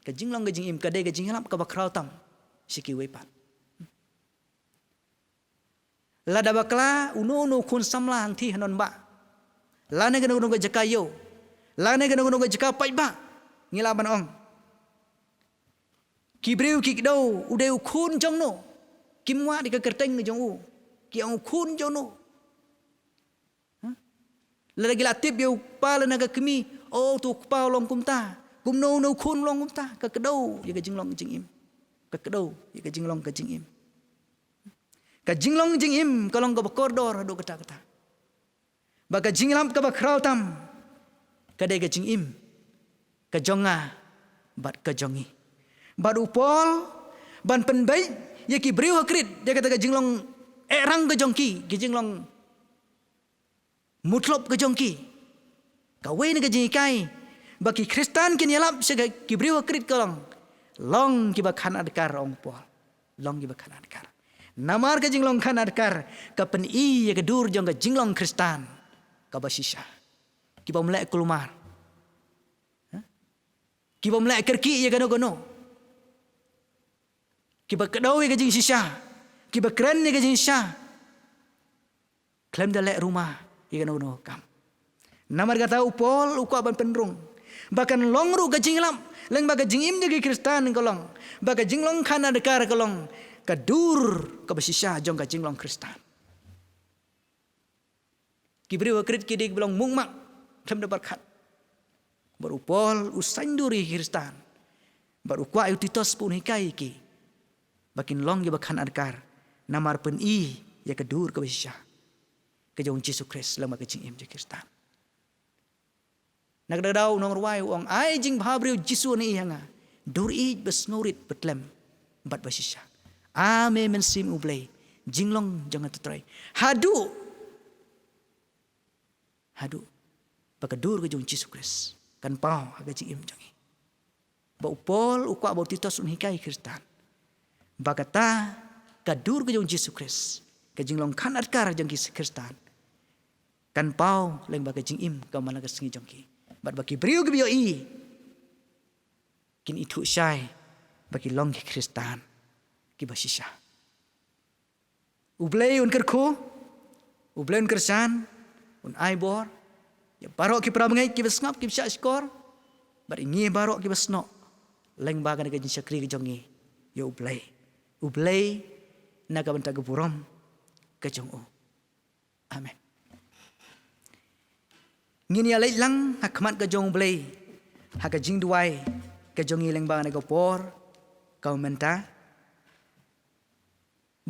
ka jinglong ka jingim ka dei ka jingïalap kaba khraw tam sha kiwei pat. Lada bakla uno uno u khun samla hangthie hanonbah, lane kano kano ka jaka ïew, lane kano kano ka jaka paidbah, ngi lah ban ong, ki briew ki kdew u dei u khun jong no. Kim wad ïa ka kyrteng jong u, ki ong u khun jong no. Lada ki la tip ïa u kpa lane ka kmie, o, uto u kpa u long kumta, kumno uno u khun u long kumta, ka kdew ïa ka jinglong jingim. Ka kdew ïa ka jinglong ka jingim. Ka jinglong jingim ka long kaba kordor haduh katta katta. Ba ka jingïalap kaba khraw tam ka dei ka jingim ka jong nga bad ka jong ngi. Bad u Paul, ban pynbeit ïa ki briew ha Krit ïa kata ka jinglong eh rang ka jong ki, ka jinglong mutlop ka jong ki, kawei na ka jinghikai ba ki Khristan kin ïalap sha ki briew ha Krit ka long, long kiba khan adkar, ong u Paul. Long kiba khan adkar. Namar ka jinglong khan adkar ka pyni ïa ka dur jong ka jinglong Khristan kaba shisha. Kiba ym leh kulmar, ha? Kiba ym leh kyrkieh ïa kano kano. Kiba kdew ïa ka jingshisha, kiba kren ïa ka jingshisha, khlem da leh ruma ïa kano kano ka kam. Namar kata u Paul u kwah ban pynrung ba kan long ruh ka jingïalap lyngba ka jingim jong ki Khristan ka long ba ka jinglong khan adkar ka long ka dur kaba shisha jong ka jinglong Khristan. Ki briew ha Krit ki dei kiba long mukmak, khlem da pyrkhat. Bad u Paul u saindur ïa ki Khristan, bad u kwah ïa u Titus ba un hikai ïa ki ba kin long kiba khan adkar, namar pyni ïa ka dur kaba shisha ka jong u Jisu Khrist lyngba ka jingim jong ki Khristan. Na kata ka daw u nongrwai u ong, ai jingbhabriew Jisu ne ïa nga, dur ïeit ba sngewrit ba tlem bad ba shisha. A me Mynsiem U Blei, jinglong jong nga Trai. Haduh, haduh ba ka dur ka jong u Jisu Khrist kan paw ha ka jingim jong ngi. Ba u Paul u kwah ba u Titus un hikai Khristan ba kata ka dur ka jong u Jisu Khrist, ka jinglong khan adkar jong ki Khristan, kan paw lyngba ka jingim ka man la ka sngi jong ki. Bad ba ki briew kiba ïohi kin ithuh shai ba ki long ki Khristan kiba shisha. U Blei un kyrkhu, U Blei un kyrshan, un ai bor ïa baroh ki para bangeit kiba sngap kiba shahshkor, bad ïa ngi baroh kiba snoh lyngba kane ka jingshakri ka jong ngi ïa U Blei. U Blei na ka bynta ka burom ka jong u. Amen. Ngin ïa leit lang ha khmat ka jong U Blei ha ka jingduwai ka jong ngi lyngba kane ka por kaba mynta.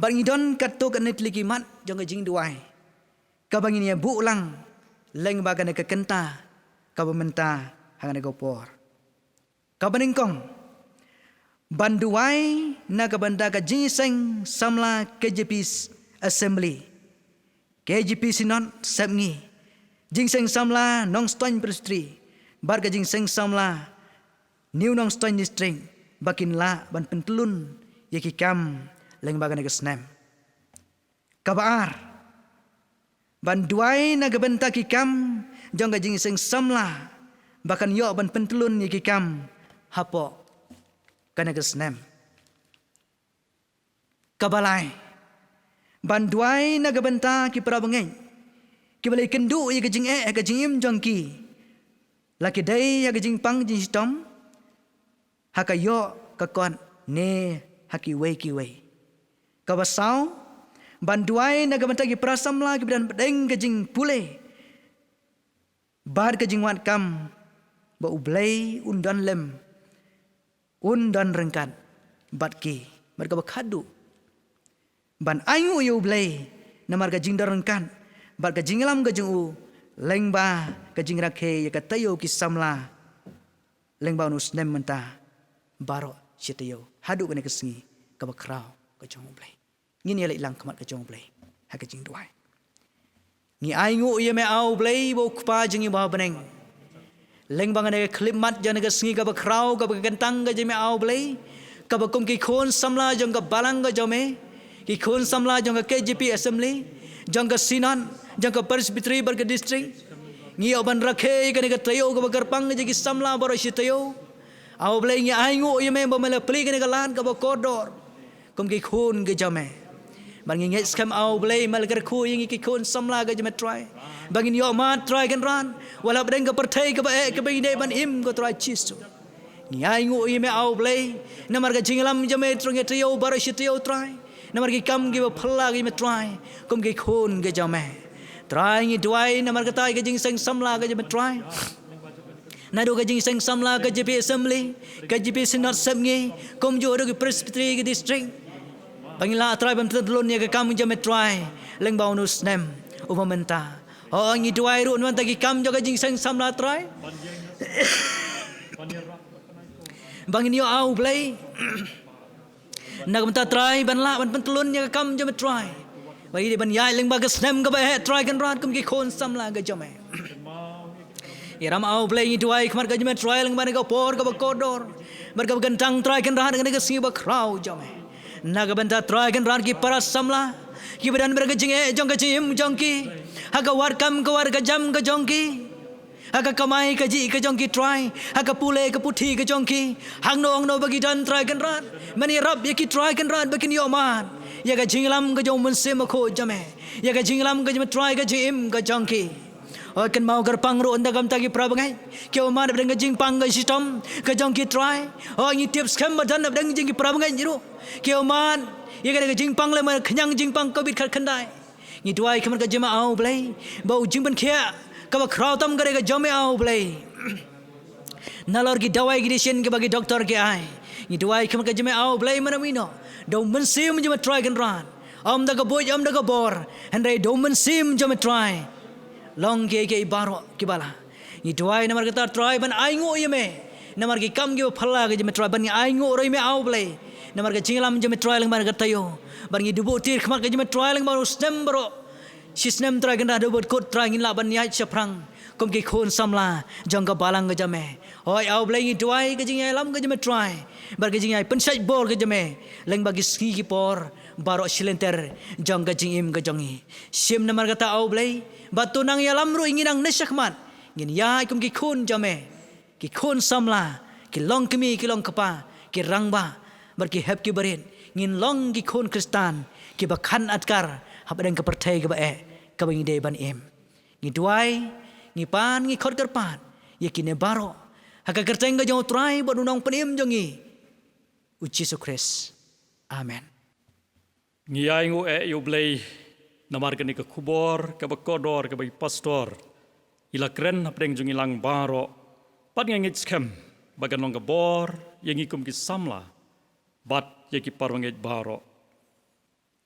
Bad ngi don katto katne tylli ki mat jong ka jingduwai kaba ngin ïa buh lang lyngba kane ka kynta kaba mynta ha kane ka por. Kaba nyngkong, ban duwai na ka bynta ka jingïaseng samla K J P Assembly, K J P Synod Sepngi, jingïaseng samla Nongstoiñ Presbytery bad ka jingïaseng samla New Nongstoiñ District ba kin lah ban pyntyllun ïa ki kam lyngba kane ka snem. Kaba ar, ban duwai na ka bynta ki kam jong ka jingïaseng samla ba kan ïoh ban pyntyllun ïa ki kam hapoh kane ka snem. Kaba lai, ban duwai na ka bynta ki para bangeit kiba la ïakynduh ïa ka jingeh ha ka jingim jong ki, la ki dei ha ka jingpang jingshitom, ha ka ïoh ka kot ne ha kiwei kiwei. Kaba saw, ban duwai na ka bynta ki para samla kiba don hapdeng ka jingpule bad ka jingwad kam, ba U Blei un don lem, un don ryngkat bad ki. Bad kaba khadduh, ban ainguh ïa U Blei namar ka jingdon ryngkat bad ka jingïalam ka jong u lyngba ka jingrakhe ïa ka taïew ki samla lyngba une u snem mynta baroh shi taïew haduh kane ka sngi kaba khraw ka jong U Blei. Ngin ïa leit lang khmat ka jong U Blei ha ka jingduwai. Ngi ainguh ïa me, A U Blei, ba u Kpa jong ngi ba ha bneng. Lyngba kane ka khyllipmat jong kane ka sngi kaba khraw, kaba kyntang ka jong me, A U Blei, kaba kum ki khun samla jong ka balang ka jong me, ki khun samla jong ka K J P Assembly, jong ka Synod, jong ka Presbytery bad ka District, ngi ïoh ban rakhe ïa kane ka taïew kaba kyrpang ka jong ki samla baroh shi taïew. A U Blei, ngi ainguh ïa me ba me la plie kane ka lad kaba kordor kum ki khun ki jong me. Bad ngi ngeit skhem, A U Blei, me la kyrkhu ïa ngi ki khun samla ka jong me, Trai, ba ngin ïohmad, Trai Kynrad, wat la hapdeng ka pyrthei kaba eh kaba ngi dei ban im, ko Trai Jisu. Ngi ainguh ïa me, A U Blei, namar ka jingïalam jong me, Trai, ha kane ka taïew baroh shi taïew, Trai, namar ki kam kiba phylla ka jong me, Trai, kum ki khun ki jong me. Trai, ngi duwai namar kata ka jingseng samla ka jong me, Trai. Naduh ka jingseng samla ka K J P Assembly, ka K J P Synod Sepngi, kumjuh haduh ka Presbytery ka District, ba ngin lah, Trai, ban pyntyllun ïa ka kam jong me, Trai, lyngba une u snem uba mynta. Hooid, ngi duwai ruh namar kata ki kam jong ka jingseng samla, Trai, ba ngin ïoh, A U Blei, na ka bynta, Trai, ban lah ban pyntyllun ïa ka kam jong me, Trai, ba ngi dei ban ïaid lyngba ka snem kaba eh, Trai Kynrad, kum ki khun samla ka jong me. Ïaram, A U Blei, ngi duwai khmat ka jong me, Trai, lyngba kane ka por kaba kordor bad kaba kyntang, Trai Kynrad, kane ka sngi ba khraw jong me. Na ka bynta, Trai Kynrad, ki para samla kiba don bad ka jingeh jong ka jingim jong ki, ha ka wad kam ka wad ka jam ka jong ki, ha ka kamai kajih ka jong ki, Trai, ha ka pule ka puthi ka jong ki, hangno hangno ba ki don, Trai Kynrad, men ïarap ïa ki, Trai Kynrad, ba kin ïohmad ïa ka jingïalam ka jong u Mynsiem Bakhuid jong me, ïa ka jingïalam ka jong me, Trai, ka jingim ka jong ki. Hooid, kynmaw kyrpang ruh na ka bynta ki para bangeit kiba mad hapdeng ka jingpang ka shitom ka jong ki, Trai. Hooid, ngi tip skhem ba don hapdeng jong ki para bangeit ruh kiba mad ïa kane ka jingpang lem, ka khñiang jingpang Covid khatkhyndai. Ngi duwai khmat ka jong me, A U Blei, ba u jingpynkhiah kaba khraw tam ka dei ka jong me, A U Blei. Nalor ki dawai ki dashin kiba ki doktor ki ai, ngi duwai khmat ka jong me, A U Blei, mynno mynno, da u Mynsiem jong me, Trai Kynrad. Ym da ka buit, ym da ka bor, hynrei da u Mynsiem jong me, Trai, long kiei kiei baroh kiba lah. Ngi duwai namar kata, Trai, ban ainguh ïa me namar ki kam kiba phylla ka jong me, Trai, bad ngi ainguh ruh ïa me, A U Blei, namar ka jingïalam jong me, Trai, lyngba kane ka taïew. Bad ngi da buh tiar khmat ka jong me, Trai, lyngba u snem baroh shi snem, Trai, kynrad haduh ba kut, Trai, ngin lah ban ïaid shaphrang kum ki khun samla jong ka balang ka jong me. Hooid, A U Blei, ngi duwai ka jingïalam ka jong me, Trai, bad ka jingïapynshait bor ka jong me lyngba ki sngi ki por baroh shi lynter jong ka jingim ka jong ngi. Shim namar kata, A U Blei, ba to nang ïalam ruh ïa ngi nangne shakhmat, ngin ïaid kum ki khun jong me, ki khun samla, ki long kmie, ki long kpa, ki rangbah bad ki hep ki barit, ngin long ki khun Khristan kiba khang adkar hapdeng ka pyrthei kaba eh kaba ngi dei ban im. Ngi duwai, ngi pan, ngi khot kyrpad ïa kine baroh ha ka kyrteng ka jong u Trai bad u Nongpynim jong ngi, u Jisu Khrist. Amen. Ngi ainguh eh ïa U Blei namar kane ka khubor kaba kordor kaba i pastor i la kren hapdeng jong ngi lang baroh. Bad nga ngeit skhem ba kan long ka bor ïa ngi kum ki samla bad ïa ki para bangeit baroh.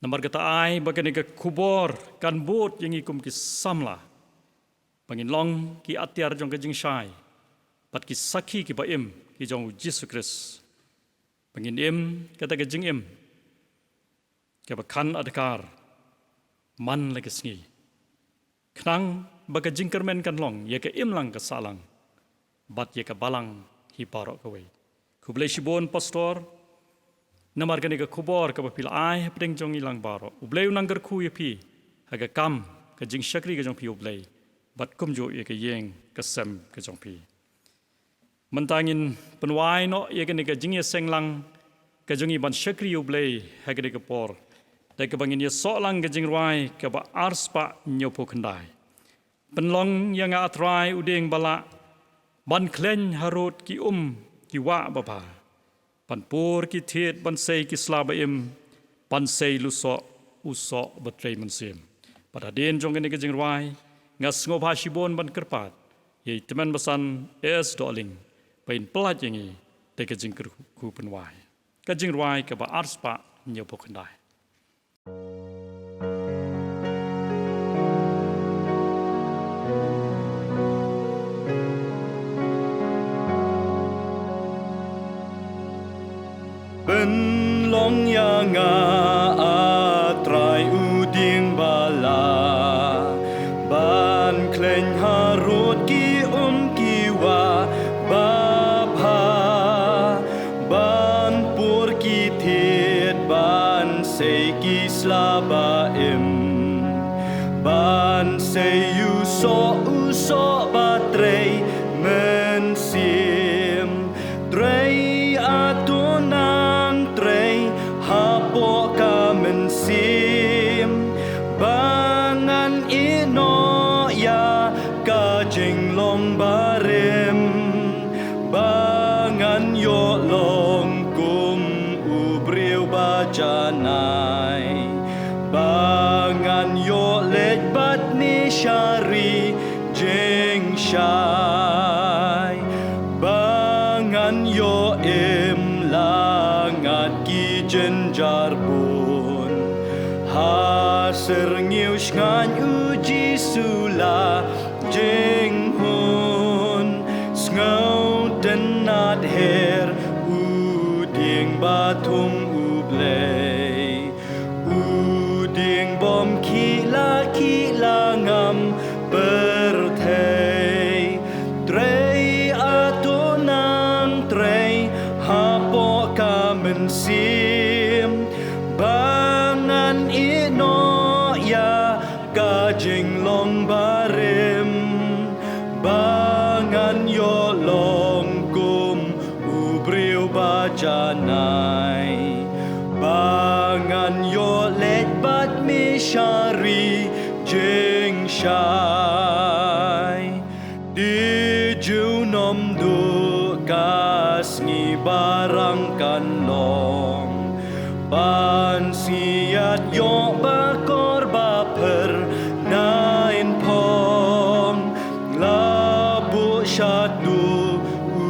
Namar kata ai ba kane ka khubor kan bud ïa ngi kum ki samla ba ngin long ki atiar jong ka jingshai bad ki sakhi kiba im ki jong u Jisu Khrist, ba ngin im kata ka jingim kaba khang adkar man la ka sngi, khnang ba ka jingkyrmen kan long ïa ka imlang ka sahlang bad ïa ka balang hi baroh kawei. Khublei shibun pastor namar kane ka khubor kaba phi la ai hapdeng jong ngi lang baroh. U Blei un nang kyrkhu ïa phi ha ka kam ka jingshakri ka jong phi, U Blei, bad kumjuh ïa ka ïing ka sem ka jong phi. Mynta ngin pynwai noh ïa kane ka jingïaseng lang ka jong ngi ban shakri U Blei ha kane ka por da kaba ngin ïasoh lang ka jingrwai kaba arspah hynñiewphew khyndai. Pynlong ïa nga, A Trai, u dieng ba lah ban khleiñ harud ki um ki wah babha, ban pur ki thied, ban sei ki sla ba im, ban sei lusoh u soh ba trei mynsiem. Bad hadien jong kane ka jingrwai nga sngewbha shibun ban kyrpad ïa i Tymmen Basan S. Dohling ba in pyllait ïa ngi da ka jingkyrkhu pynwai. Ka jingrwai kaba arspah hynñiewphew khyndai. Pynlong ïa nga, A Trai, u dieng ba lah Sei ki sla ba im, ban sei u soh u soh ba trei mynsiem. Trei ato nang trei hapoh ka mynsiem, ba ngan ïeh noh ïa ka jinglong barim, ba ngan ïoh long kum u briew ba janai, ba ngan ïoh leit bad mishari jingshai, ba ngan ïoh im la ngat ki jynjar bun. Ha syrngiew shngaiñ u Jisu la jinghun, sngewtynnad her u dieng ba thung U Blei, u dieng bym khih la khih la ngam pyrthei. Trei ato nang trei hapoh ka mynsiem, ba ngan ïeh noh ïa ka jinglong barim, ba ngan ïoh long kum u briew ba janai, ba ngan ïoh leit bad mishari jingshai. Dei ju nym duh ka sngi ba rang kan long, ban siat ïoh ba kor ba pher nain phong. La buh shatu u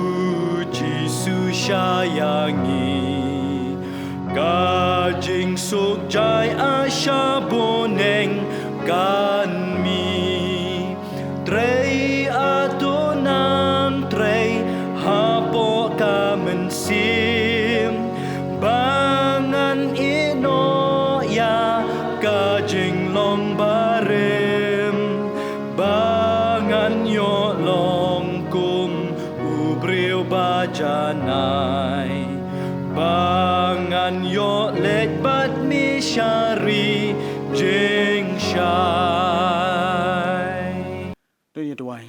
Jisu sha ïa ngi, ka jingsuk jai a sha bneng kan mih. Trei ato nang trei hapoh ka mynsiem, ba ngan ïeh noh ïa ka jinglong barim, ba ngan ïoh long kum u briew ba janai, ba ngan ïoh leit bad mishari jingshai. To ngin duwai.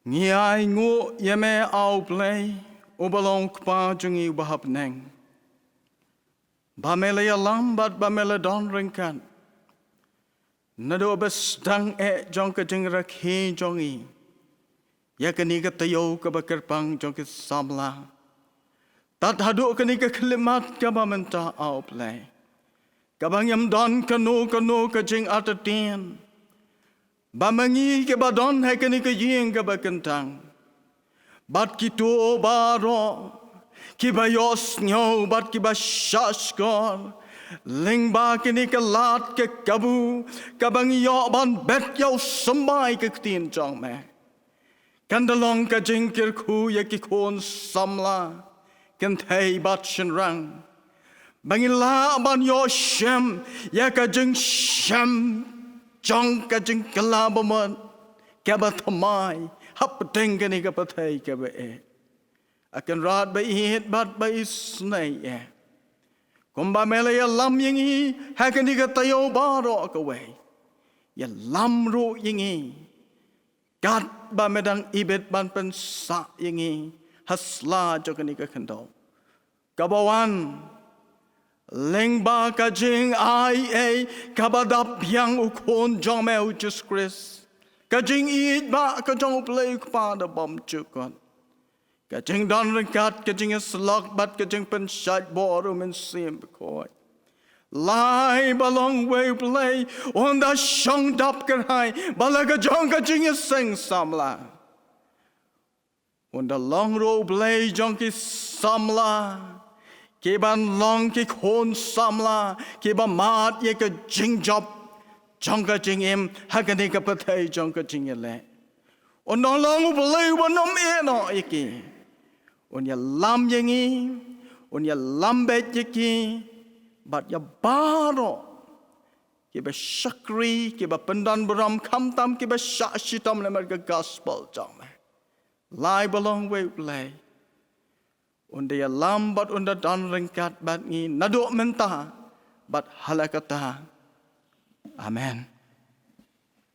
Ngi ainguh ïa me, A U Blei, uba long Kpa jong ngi uba ha bneng, ba me la ïalam bad ba me la don ryngkat naduh ba sdang eh jong ka jingrakhe jong ngi ïa kane ka taïew kaba kyrpang jong ki samla, tad haduh kane ka khyllipmat kaba mynta, A U Blei, kaba ngim don kano kano ka jingartatien, ba ma ngi kiba don ha kane ka ïing kaba kyntang, bad kito baroh kiba ïohsngew bad kiba shahshkor lyngba kane ka lad ka kabu kaba ngi ïoh ban bet ïa u symbai ka ktien jong me, kan da long ka jingkyrkhu ïa ki khun samla, kynthei bad shynrang, ba ngin lah ban ïoh shem ïa ka jingshem jong ka jingkylla bamut kaba thymmai hapdeng kane ka pyrthei kaba eh. A Kynrad ba ïeit bad ba isynei eh, kumba me la ïalam ïa ngi ha kane ka taïew baroh kawei, ïalam ruh ïa ngi katba me dang ibit ban pynsah ïa ngi ha sla jong kane ka khyndew kaba wan, lyngba ka jingai ei kaba dap biang u Khun jong me u Jisu Khrist, ka jingïeit ba ka jong U Blei U Kpa da bymjukut, ka jingdon ryngkat, ka jingïasyllok bad ka jingpynshait bor u Mynsiem Bakhuid. Lai ba long wei U Blei, un da shong dap kyrhai ba la ka jong ka jingïaseng samla. Un da long ruh U Blei jong ki samla, ki ban long ki khun samla kiba mad ïa ka jingjop jong ka jingim ha kane ka pyrthei jong ka jingïaleh. Un da long U Blei uba nym ïeh noh ïa ki. Un ïalam ïa ngi, un ïalam beit ïa ki bad ïa baroh kiba shakri, kiba pyndon burom, khamtam kiba shah shitom namar ka gospel jong me. Lai ba long wei U Blei, Un da ïalam bad un da don ryngkat bad ngi naduh mynta bad hala kata. Amen.